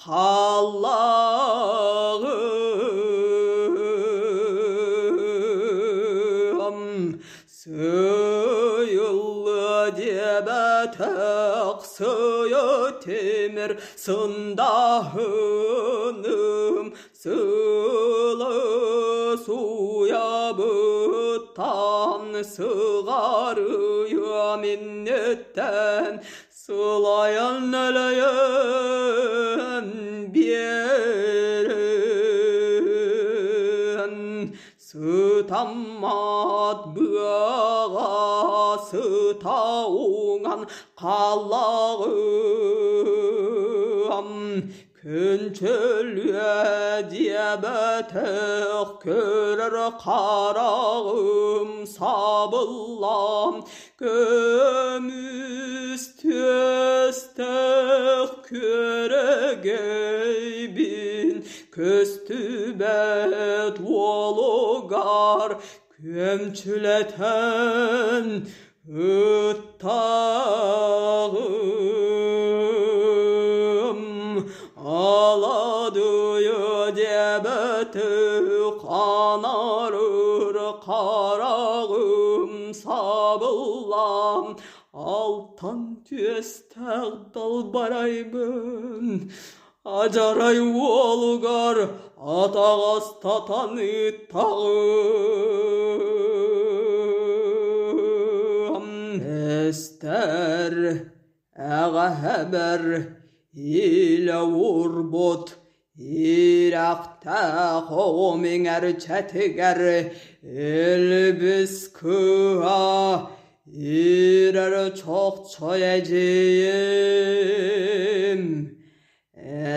Speaker 2: халлаҕым Сыйыллыа диэбэтэх сыйы тимир сындаһыным сылы сууйабыттан сыҕарыйыам инниттэн сылайан элэйэн биэрэн Сытаммат быаҕа сыта уҥан хааллаҕым, күнчүлүө диэбэтэх көрөр хараҕым сабыллан, көмүс түөстээх күөрэгэй Көстүбэт уолугар күөмчүлэтэн ыттаҕым, аладыйы диэбэти ханарыр хараҕым сабыллан алтан түөстээх далбарайбын Адьарай уолугар атаҕастатан ыыттаҕым. Эстэр эҕэһэбэр илэ уурбут ирэхтээх оҕом иҥэрчэтигэр илбис кыыһа Ирэр чохчой эдьиийим.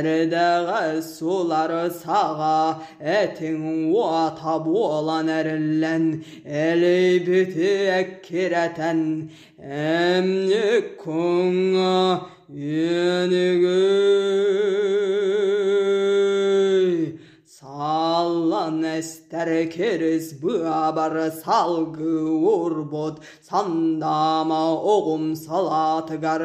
Speaker 2: Эрдэҕэс сулар саҕа этиҥ уота буолан эриллэн, элэйбити эккирэтэн, эмньик күҥҥэ үөнүгүй Саллан эстэр кирис быабар салгыы уурбут сандама оҕум салаатыгар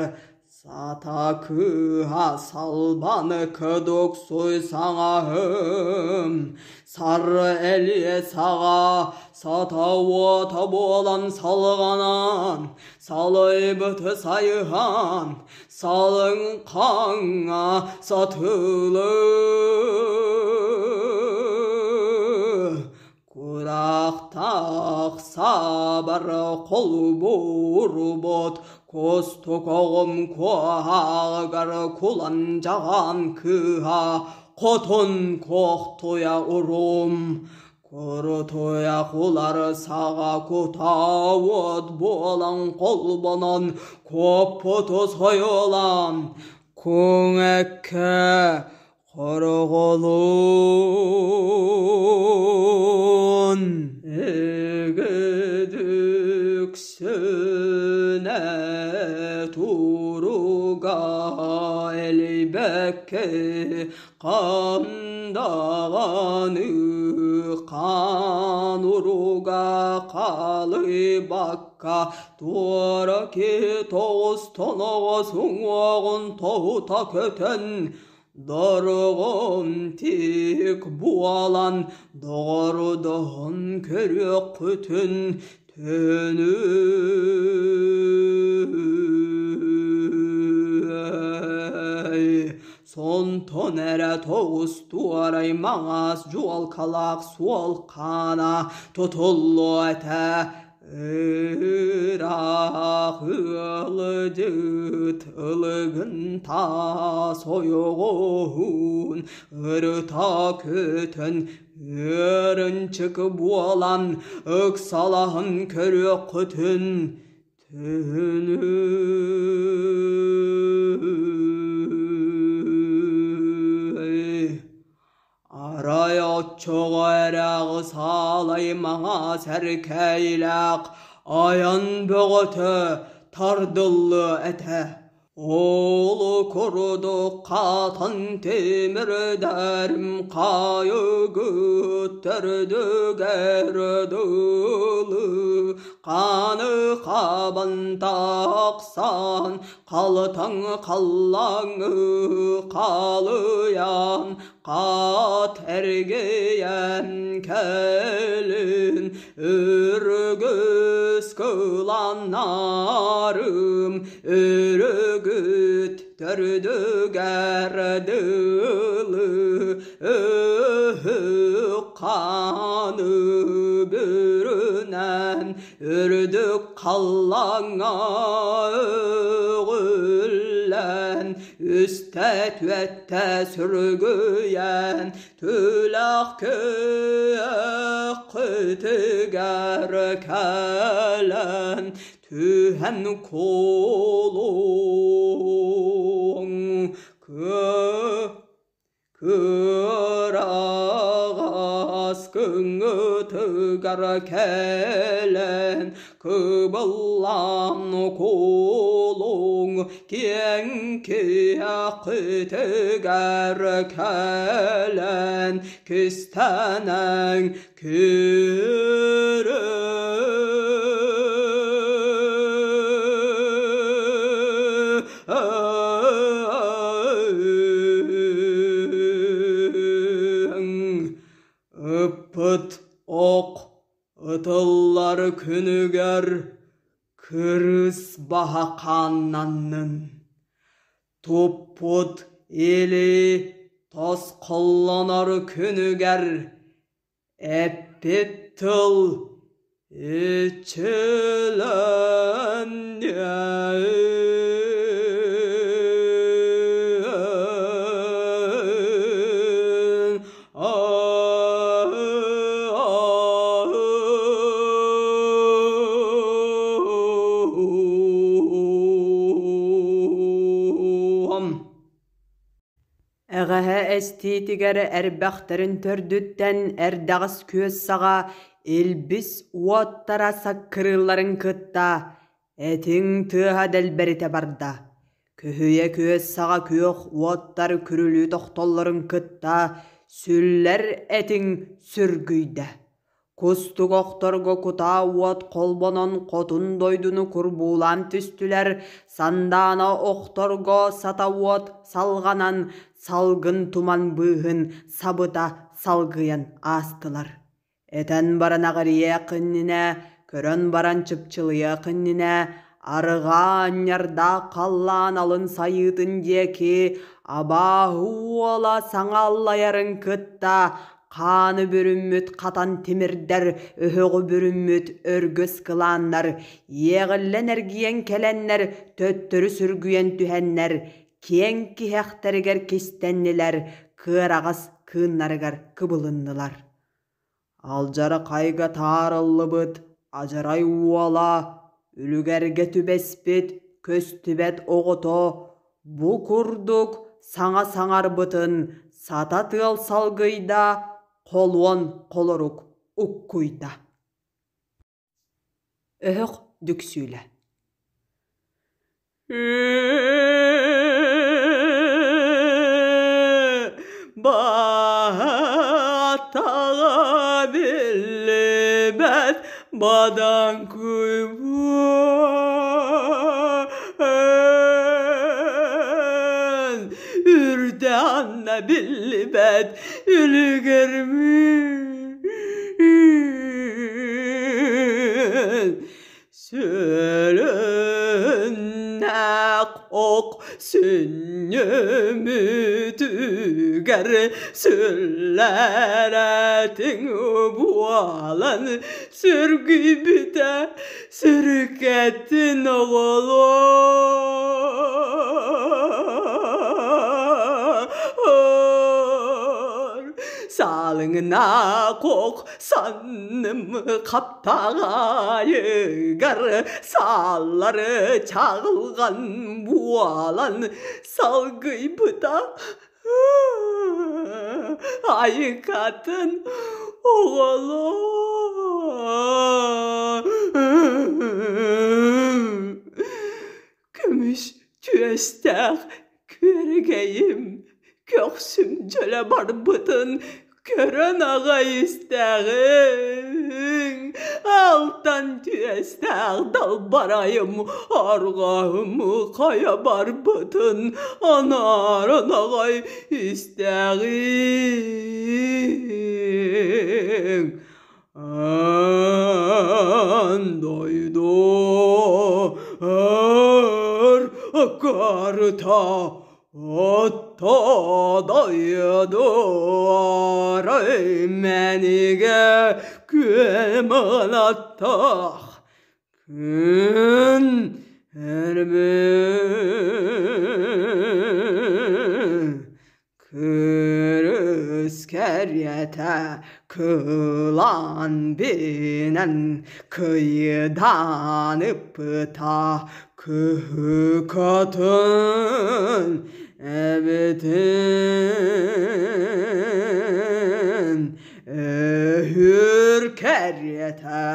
Speaker 2: Сата кыыһа салбаны кыдуксуй саҥаһым, сары элиэ саҕа сата уота буолан салҕанан, салайбыты сайыһан, салыҥ хаҥҥа сатылыы. Кураахтаах саабар холбуурбут кустук оҕум куоһааҕыгар кулан дьаҕаан кыыһа хотун куохтуйа уруум курутуйа кулар саҕа кутаа уот буолан холбонон куоппуту сойуолаан куҥэккэ Хороҕолуун Өгөдүксүнэ туруга элэйбэккэ хандаҕаны хаан уруга халыйбакка туора киһи тоҕус тоноҕос уҥуоҕун тоһута көтөн Дорогом тик буолан доҕордоһон көрүөххүтүн төнүй Сонтон эрэ тоҕус туорай маҥаас дьуолкалаах суол хаана тутуллуо этэ Ыраах ыалдьыт ылыгын таас ойоҕоһун ырыта көтөн ыарынчык буолан ыксалаһан көрүөххүтүн түһүнүй Арай оччоҕо эрэ саалай маҥаас эркээйилээх айан бөҕөтө тардыллыа этэ. Ол курдук хатан тимирдэрим хайыгыт төрдүгэр дылы ханы хабан тахсан Халтаҥ халлааҥҥы халыйан, хат эргийэн кэлин, өргүс кыланнарым, өрүгүт төрдүгэр дылы, өһүк хааны бүрүнэн, үрдүк халлааҥҥа өҕүллэн, үстэ-түөттэ сүргүйэн, түлэх күөххүтүгэр кэлэн, түһэн кулуҥ Кыараҕас кыҥытыгар кэлэн кыбыллан кулуҥ киэҥ киэххитигэр кэлэн кистэнэҥ киирэн Ыппыт ох ытыллар күнүгэр кырыс баһа хааннаннын. Туппут или тосхоллонор күнүгэр Эппит тыл иччилэнниэҕин
Speaker 1: Эҕэһэ эстиитигэр эрбэхтэрин төрдүттэн эрдэҕэс күөс саҕа илбис уоттара саккырыылларын кытта этиҥ тыаһа дэлбэритэ барда. Көһүйэ күөс саҕа күөх уоттар күрүлүү тохтоллорун кытта сүллэр этиҥ сүргүйдэ. Кустук охторго кутаа уот холбонон хотун дойдуну курбуулаан түстүлэр, сандаана охторго сата уот салҕанан салгын туман быыһын сабыта салгыйан аастылар. Этэн баран аҕырыйыах иннинэ, көрөн баран чыпчылыйыах иннинэ, арҕаа анньардаах халлаан алын сайыытын диэки абааһы уола саҥа аллайарын кытта хааны бүрүммүт хатан тимирдэр, өһөҕү бүрүммүт өргөс кылааннар иэҕиллэн эргийэн кэлэннэр төттөрү сүргүйэн түһэннэр, киэҥ киһэхтэригэр кистэннилэр, кыараҕас кыыннарыгар кыбылыннылар. Алдьархайга таарыллыбыт адьарай уола үлүгэргэ түбэспит көстүбэт оҕото бу курдук саҥа саҥарбытын сата тыал салгыйда, холуон холорук уккуйда. Өһөх дүксүүлэ
Speaker 2: Баатаҕа биллибэт бадаҥ куйбуон үрдэ анна биллибэт үлүгэрмин Сүрүннээх ох сүнньүмүтүгэр сүллэрэтиҥ буолан сүргүйбүтэ сүрүкэтин оҕолор Саалыҥнаах ох санным хаптаҕайыгар сааллары чаҕылҕан буолан салгыйбыта айыкатын оҕолор Көмүс түөстээх күөрэгэйим көхсүм дьөлө барбытын көрөн аҕай истэҕиҥ, алтан түөстээх далбарайым арҕаһым хайа барбытын анааран аҕай истэҕиҥ. Аан дойду өр акаарыта отто дойду арай мэнигэ күөмалаттах күн эрбин Кырыс кэриэтэ кылаан бинэн кыйдаан ыппыта кыһыкатын эбитин өһүр кэриэтэ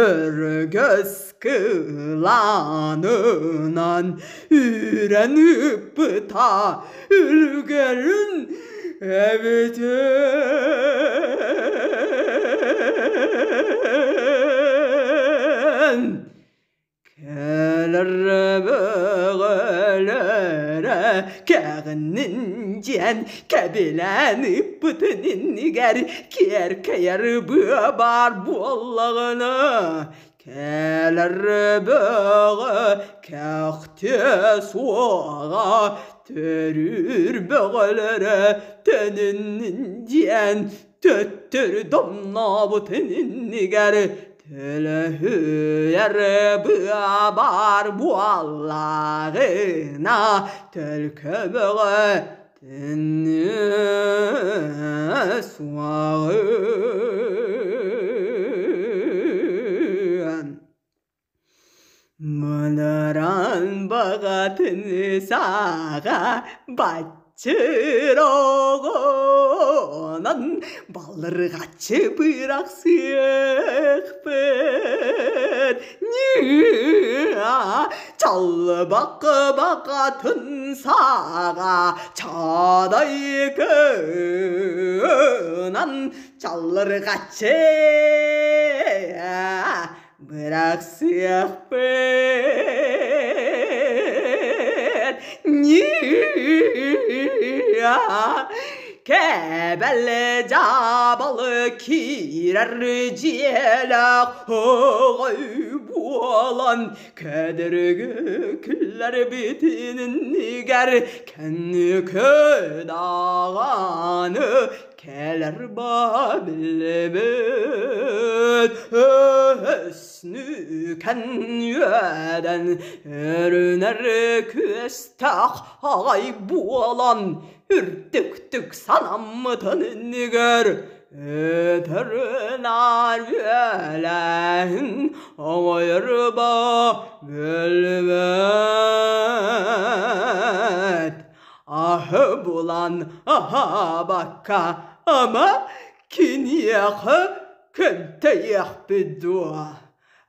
Speaker 2: өргөс кылаанынан үүрэн ыыппыта үлүгэрин эбитин кэлэр бөҕөлөрө кэҕиннин диэн кэбилээн ыыппытын иннигэр киэркэйэр быа баар буоллаҕына кэлэр бөҕө кэхтиэ суоҕа төрүүр бөҕөлөрө төнүннүн диэн төттөрү домнообутун иннигэр төлөһүйэр быа баар буоллаҕына төлкө бөҕө төннүө суоҕун Мунуран баҕатын саҕа бачча. Баччыр оҕонон балырҕаччы бырахсыахпыт Ньыа чалбах баҕатын саҕа чадай кынан чаллырҕаччы бырахсыахпыт Ньыа кэбэл дьаабал киирэр дьиэлээх оҕой буолан кэдэрги күллэрбитин иннигэр кэнники даҕаны кэлэр ба биллибит өснүкэн үөдэн өрүнэр күөстээх аҕай буолан үрдүктүк санаммытын иннигэр өтөрүнаар үөлэһин оҥойорба бөлбөт аһы булан аһаабакка ама киниэхэ көнтөйүөхпүт дуо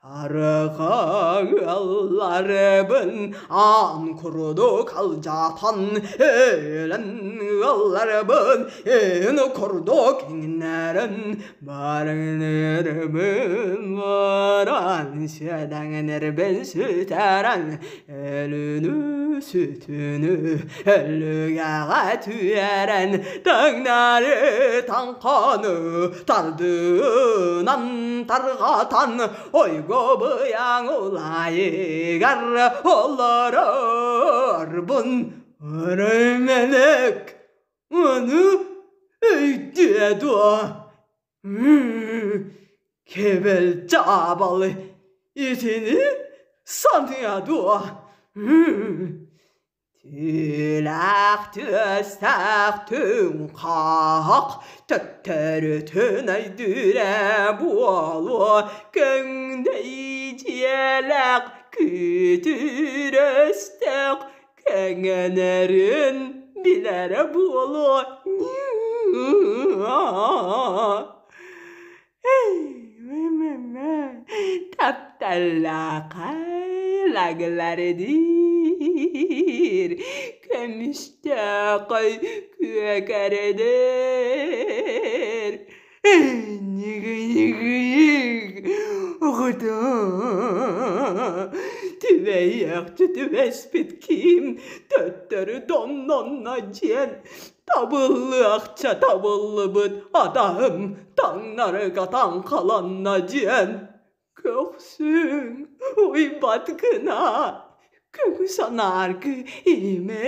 Speaker 2: Арҕаа ыалларбын аан курдук алдьатан, өлөн ыалларбын эн курдук иҥнэрэн, барыҥнырбын баран, сүөдэҥнэрбин сүтэрэн, өлүнү сүтүнү өлүгэҕэ түһэрэн, таҥнары таҥханы тардынан тарҕатан ойго быйаҥ улайыгар олорорбун өрөймөнөк ону өйдүө дуо кэбэл дьаабалы итини саныа дуо Түүлээх түөстээх түҥ хаһах төттөрүтүн өйдүүрэ буолуо көҥдөй дьиэлээх күүтүүр өстөөх кэҥэнэрин билэрэ буолуо Тапталлаахай лаглары диир, көмүстээхэй күөкэрдэр. Ньыгы-ньыгыйык оҕото түбэйиэхчэ түбэспит киим төттөрү доннонно диэн табыллыахча табыллыбыт атаһым таҥнарыга таҥхаланна диэн көхсүҥ уйбат гына көҥү санааргы имэ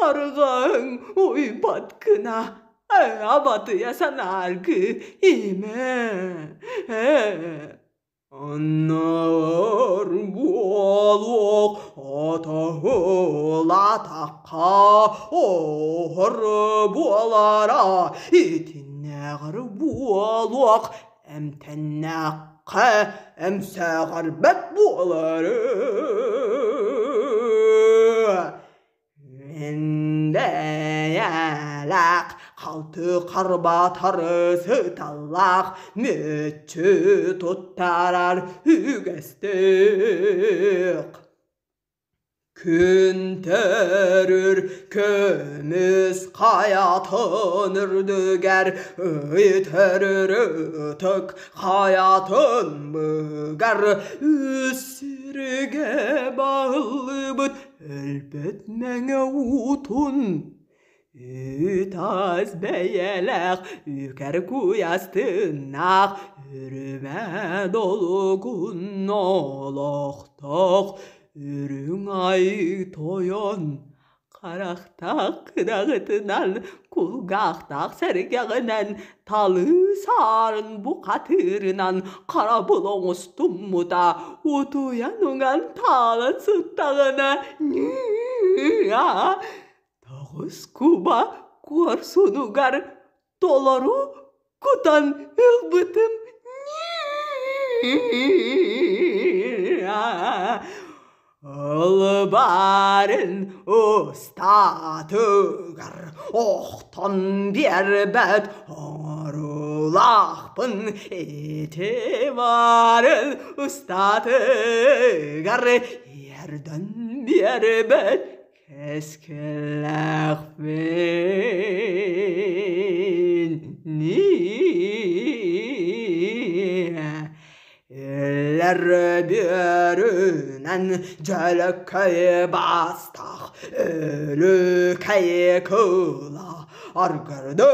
Speaker 2: арҕаҥ уйбат гына абатыйа санааргы имэ Онноор буолуох отоһулаатахха оһор буолара итиннээҕэр буолуох эмтэннэххэ эмсэҕэрбэт буолары Мэндэйэлээх халты харбатары сыталлаах мүччү туттарар үгэстээх. Күн төрүр көмүс хайатын үрдүгэр ый төрүр ытык хайатын быгар үс сиргэ баһыллыбыт Өлбөт мэҥэ уутун үт-ас бэйэлээх үкэр куйастыннаах үрүмэ долгун олохтоох үрүҥ ай тойон харахтаах кыраҕытынан кулгаахтаах сэргэҕинэн талыы саарын бухатыырынан харабыл оҥостуммута утуйан уҥан таалан сыттаҕына ньыа тоҕус куба куорсунугар толору кутан ылбытым ньыа. Ылбарын устатыгар охтон биэрбэт оҥоруулаахпын ити баарын устатыгар эрдэн биэрбэт кэскиллээхпин Өлөр бүөрүнэн дьөлөкөй бастах өлүкэй кыла аргырды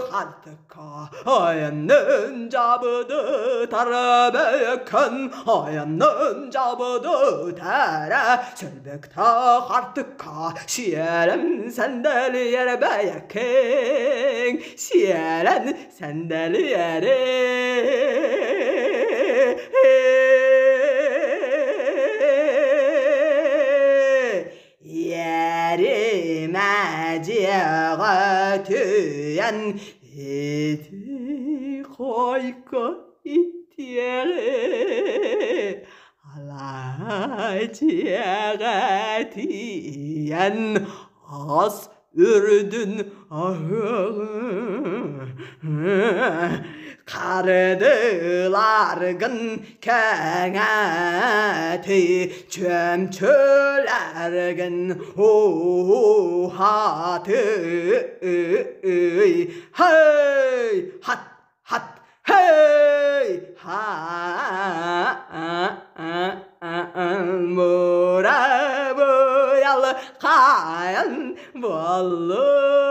Speaker 2: хартыкка айаннын жабыды тарабеккэн айаннын жабыды тәрэ сөлбөктө хартыкка сиэлэн сэнделиэр бэйэккэҥ сиэлэн сэнделиэри Иэримэ дьиэҕэ түүйэн ити хойко итиэҕи алаа дьиэҕэ тиийэн ас үрдүн Хардыларгын кэҥэти чөмчөләргин уһаты Hey хат хат hey ха Мурабыял хаан буоллун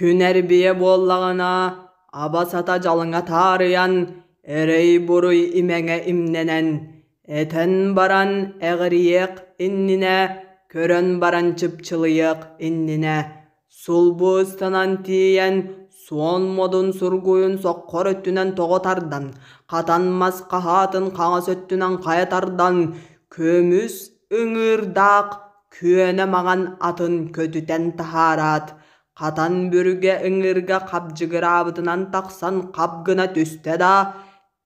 Speaker 1: Күн эрбийэ буоллаҕына, аба-сата дьалыҥа таарыйан, эрэй-буруй имэҥэ имнэнэн, этэн баран эҕирийиэх иннинэ, көрөн баран чыпчылыйыах иннинэ, сулбу ыстанан тиийэн, суон модун сургуйун соххор өттүнэн тоҕо тардан, хатан мас хаһаатын хаҥас өттүнэн хайа тардан, көмүс ыҥыырдаах күөнэ маҥан атын көтүтэн таһаараат, хатан бүргэ ыҥыырга хабдьыгыраабытынан тахсан хап гына түстэ да,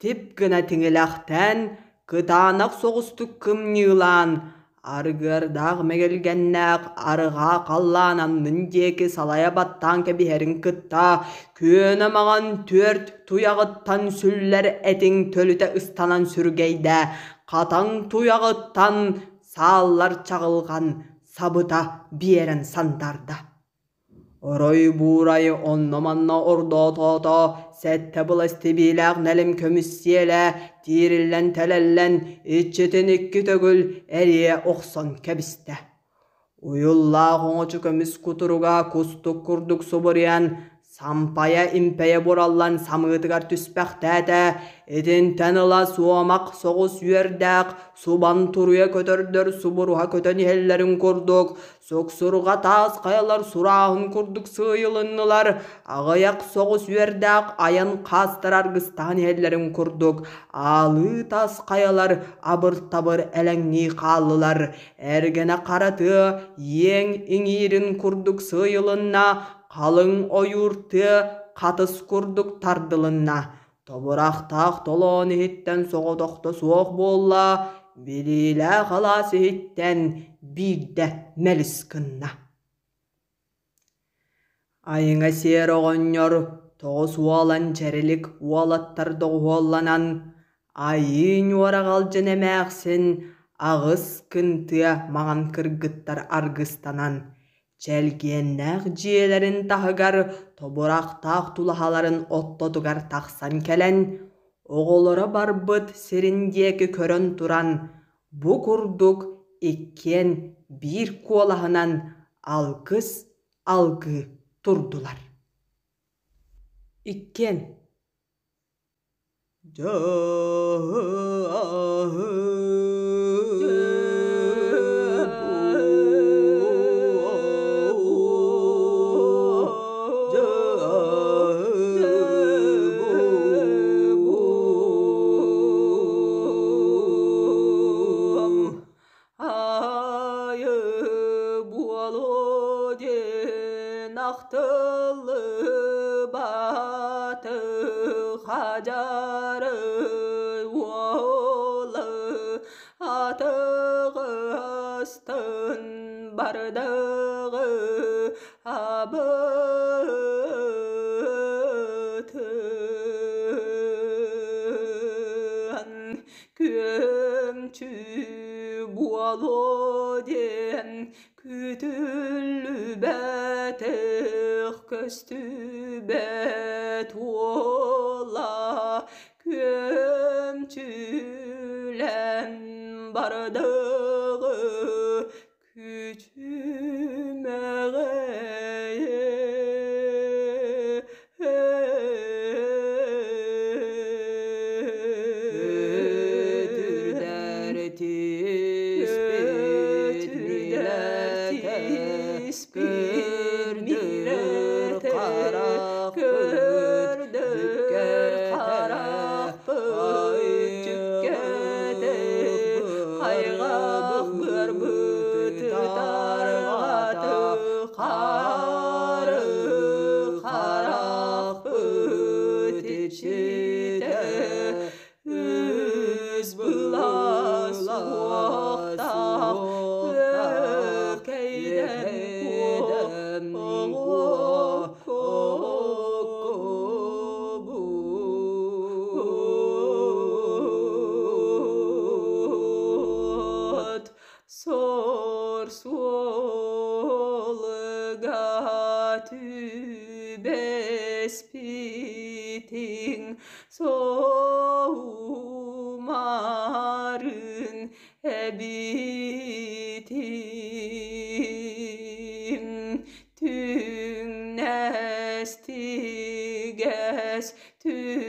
Speaker 1: тип гына тиҥилэхтээн, кытаанах соҕустук кымньыылаан, аргыардаах мэгэлгэннээх арҕаа халлаан аннын диэки салайа баттаан кэбиһэрин кытта күөнэ маҥан түөрт туйаҕыттан сүллэр этиҥ төлүтэ ыстанан сүргэйдэ, хатаҥ туйаҕыттан сааллар чаҕылҕан сабыта биэрэн сандаарда. Орой буурай онно-манна ордоотоото, сэттэ былас тибиилээх нэлим көмүс сиэлэ тиириллэн-тэлэллэн иччитин икки төгүл эрийэ охсон кэбистэ. Уйуллаах оҥочо көмүс кутуруга кустук курдук субуруйан, Сампайа-импэйэ бураллан самыытыгар түспэхтээтэ, итинтэн ыла суомах соҕус үөрдээх, субан туруйа көтөрдөр субуруһа көтөн иһэллэрин курдук, суксурҕа таас хайалар сурааһын курдук сыыйылыннылар, аҕыйах соҕус үөрдээх айан хаастар аргыстаһан иһэллэрин курдук, аалыы таас хайалар абыр-табыр элэҥнии хааллылар, эргэнэ хара тыа иэҥ иҥиирин курдук сыыйылынна, Халыҥ ойуур тыа хатыс курдук тардылынна, тобурахтаах толоон иһиттэн соҕотохто суох буолла, билиилээх алаас иһиттэн биирдэ мэлис гынна. Айыҥа сиэр оҕонньор тоҕус уолан чэрилик уолаттар доҕуһуолланан, айыы ньуораҕалдьын эмээхсин аҕыс күн тыа маҥан кыргыттар аргыстанан, Чэлгиэннээх дьиэлэрин таһыгар тобурахтаах тулаһаларын оттотугар тахсан кэлэн, оҕолоро барбыт сирин диэки көрөн туран, бу курдук иккиэн биир куолаһынан алгыс алгыы турдулар. Иккиэн
Speaker 2: Ахтыллыбат хадьары уола атыгыстан бардаҕы абытын күөмчү буолуо диэн Күтүллүбэтэх көстүбэт уола күөмчүлэн бардыгы
Speaker 1: Көтүрдэр түспүт милэтэ, көрдөр харахпыт дьүккэтэ, хайҕах бырбыт тарҕата, хары харахпыт иччитэ,
Speaker 2: Үс былаас уохтаах үөкэйдэн куоккубут сор суолга түбэспитиҥ Соумарын эбитим түҥнэстигэс түбэлтэҕи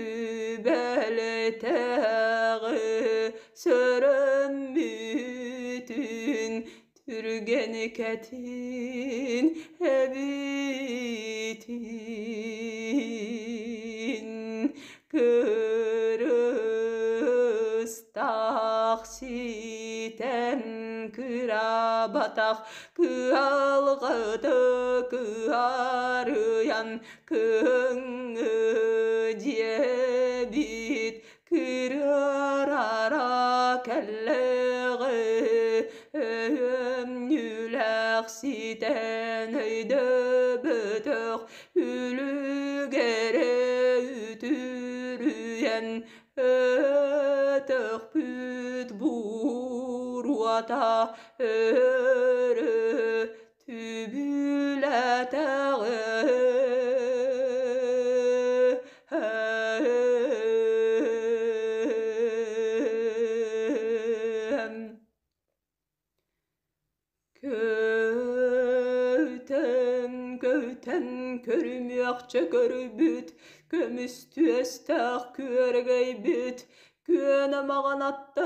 Speaker 2: сөрөммүтүн түргэн кэтин эбитин кырыстаах ситэн кырабатах кыалҕыты кыарыйан кыҥы диэбит Кырыарара кэллэҕи өйөмньүлээх ситэн өйдөбөтөх үлүгэрэ үтүрүйэн өтөхпүт буруота өрө түбүлэтэҕэ Көтөн, көтөн көрүмүөхчэ көрбүт, көмүс түөстээх күөргэйбит, күөнэ маҕан аттаах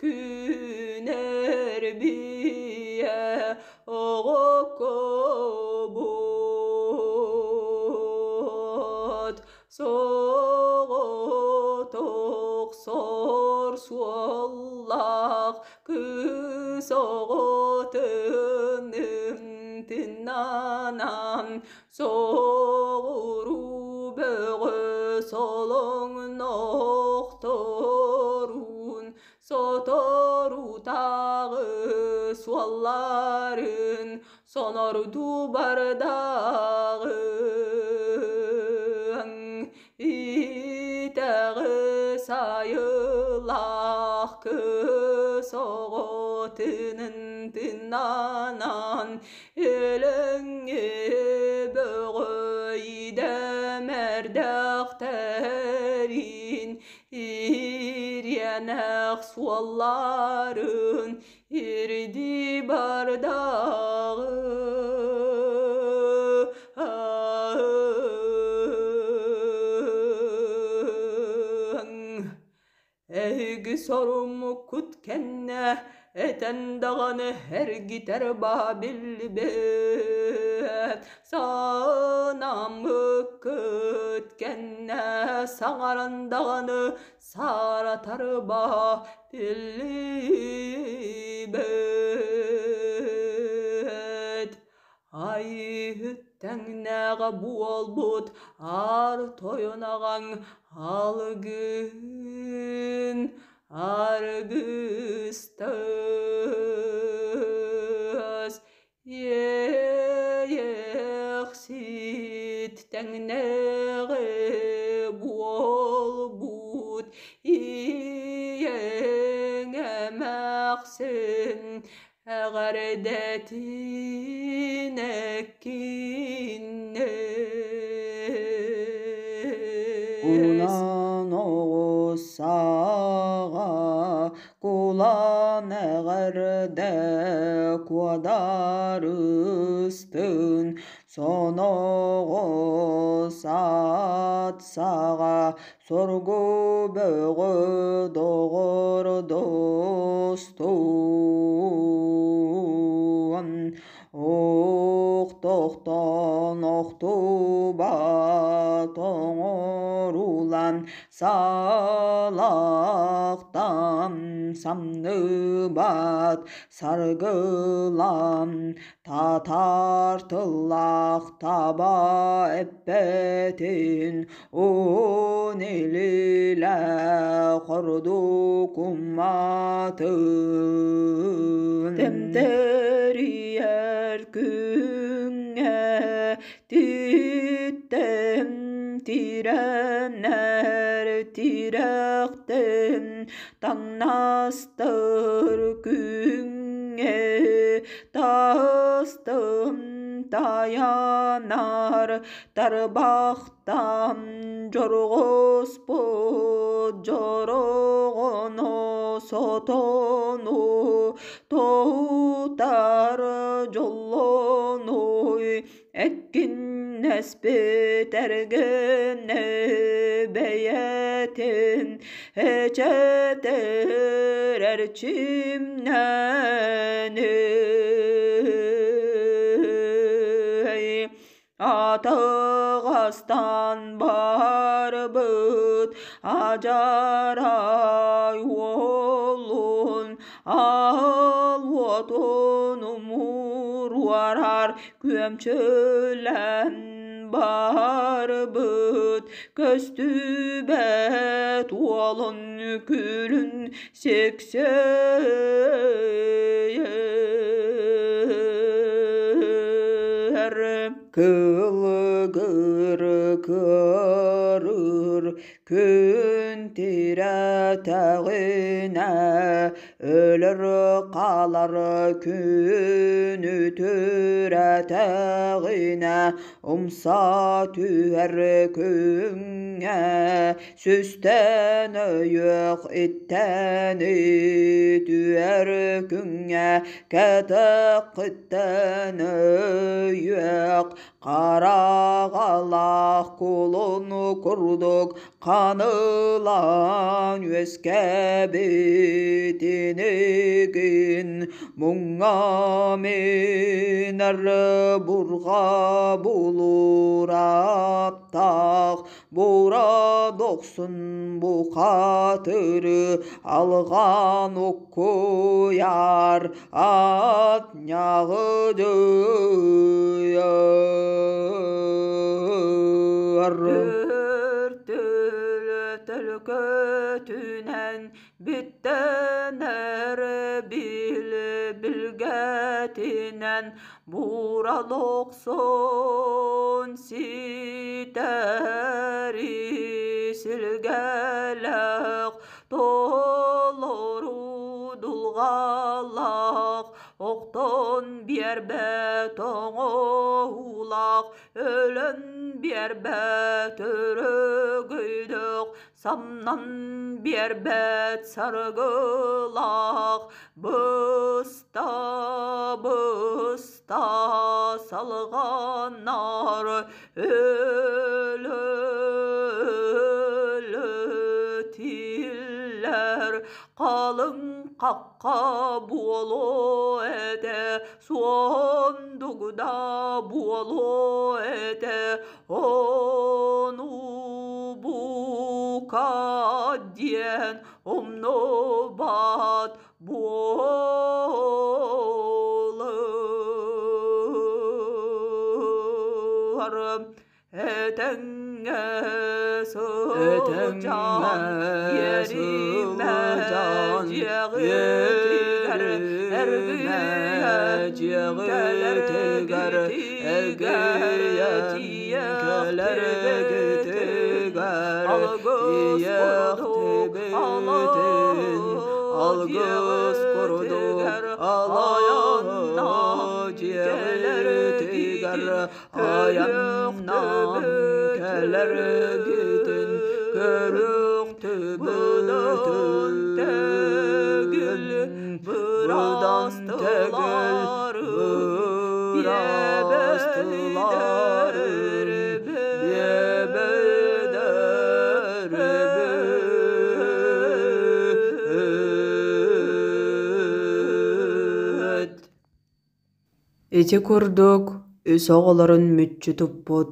Speaker 2: күнэр биэ оҕокобут соҕотох сор суоллаах кыыс оҕотун тыннанан Соҕуруу бөҕө солоҥнохторун, соторутааҕы суолларын сонордуу бардаҕыҥ итэҕэс айылаах кыыс оҕотунун тыннанан Өлөҥҥө бөҕө идэмэрдэхтэрин, ириэнэх суолларын ирдии бардаҕы. Эһиги соруммуккут кэннэ этэн даҕаны эргитэр баа биллибэт санаммыккыт кэннэ саҥаран даҕаны сааратар баа биллибэт.
Speaker 1: Айыыһыт тэҥнээҕэ буолбут аар тойон аҕаҥ алгыһын аргыстас Иэйэхсит тэҥнээҕэ буолбут ийэҥ эмээхсин эҕэрдэтин эккиннэс.
Speaker 3: Кунан оҕус саҕа Кулан эҕэрдэ куодарыстын, Соноҕос ат саҕа Соргу бөҕө доҕордостун. Охтохтон охтубат оҥорулан Салахтан самныбат саргылан татар тыллаах таба эппэтин уун илиилээх ордук умматын
Speaker 1: Тэмтэрийэр күҥҥэ Тииттэн тирэнэр тирэхтэн таҥнастар күҥҥэ тастым тайанар тарбахтан дьорҕоспут дьороҕону сотону тоһутар дьоллонуй Эккиннэспит эргини бэйэтин эчэтэр эрчимнэний Атаҕастан барбыт адьарай уолун аал уотун умуруорар Күөмчүлэн барбыт көстүбэт уолун күлүн сиксиэр.
Speaker 3: Кылыгыр кыарыр күн тирэтэҕинэ өлөр хаалар күнү түрэтэҕинэ умса түһэр күҥҥэ сүстэн өйүөх иттэни түһэр күҥҥэ кэтэххиттэн өйүөх хараҕалаах кулун курдук ханыылаан үөскээбитинигин муҥҥа минэр бурҕа булуураттаах бура дохсун бухатыры алҕаан уккуйар ат ньаҕыдыйар.
Speaker 1: Төртүлү төлкөтүнэн бүттэнэр бил билгэтинэн буурал охсон ситэри силгэлээх толору дулҕалаах охтон биэрбэт оҥоһуулаах өлөн биэрбэт өрөгөйдөөх самнан биэрбэт саргылаах быста быста салҕанар өлө өлө тиллэр халыҥ хахха буолуо этэ суон дугда буолуо этэ ону бука диэн умнубат буолуҥ.
Speaker 2: Этэҥҥэ сылдьан иэримэ дьиэҕитигэр эргийэн кэлэргитигэр тиийиэхтибитин алгыс курдук алгыс курдук алайаннаан кэлэргитигэр айаннаан кэлэргитин көрүөхтүбүтүн төгүл быдан төгүл бырастыларын биэбэйдэрбит.
Speaker 1: Ити курдук үс оҕолорун мүччү туппут,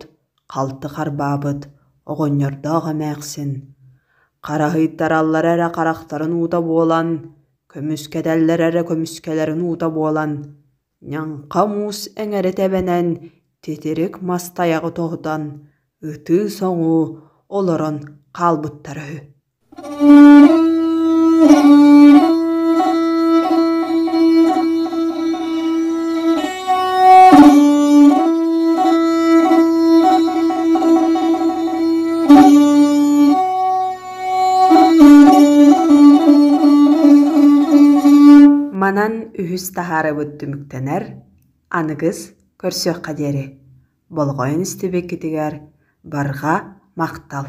Speaker 1: халты харбаабыт оҕонньордоох эмээхсин, хараһыйтараллара эрэ харахтарын уута буолан, көмүскэтэллэрэ эрэ көмүскэлэрин уута буолан, ньаҥха муус эҥэрэ тэбэнэн, титирик мас тайаҕы тоһутан, ытыы-соҥуу олорон хаалбыттара үһү. Манан үһүс таһаарыбыт түмүктэнэр, аныгыс көрсүөххэ диэри. Болҕойон истибиккитигэр барҕа махтал!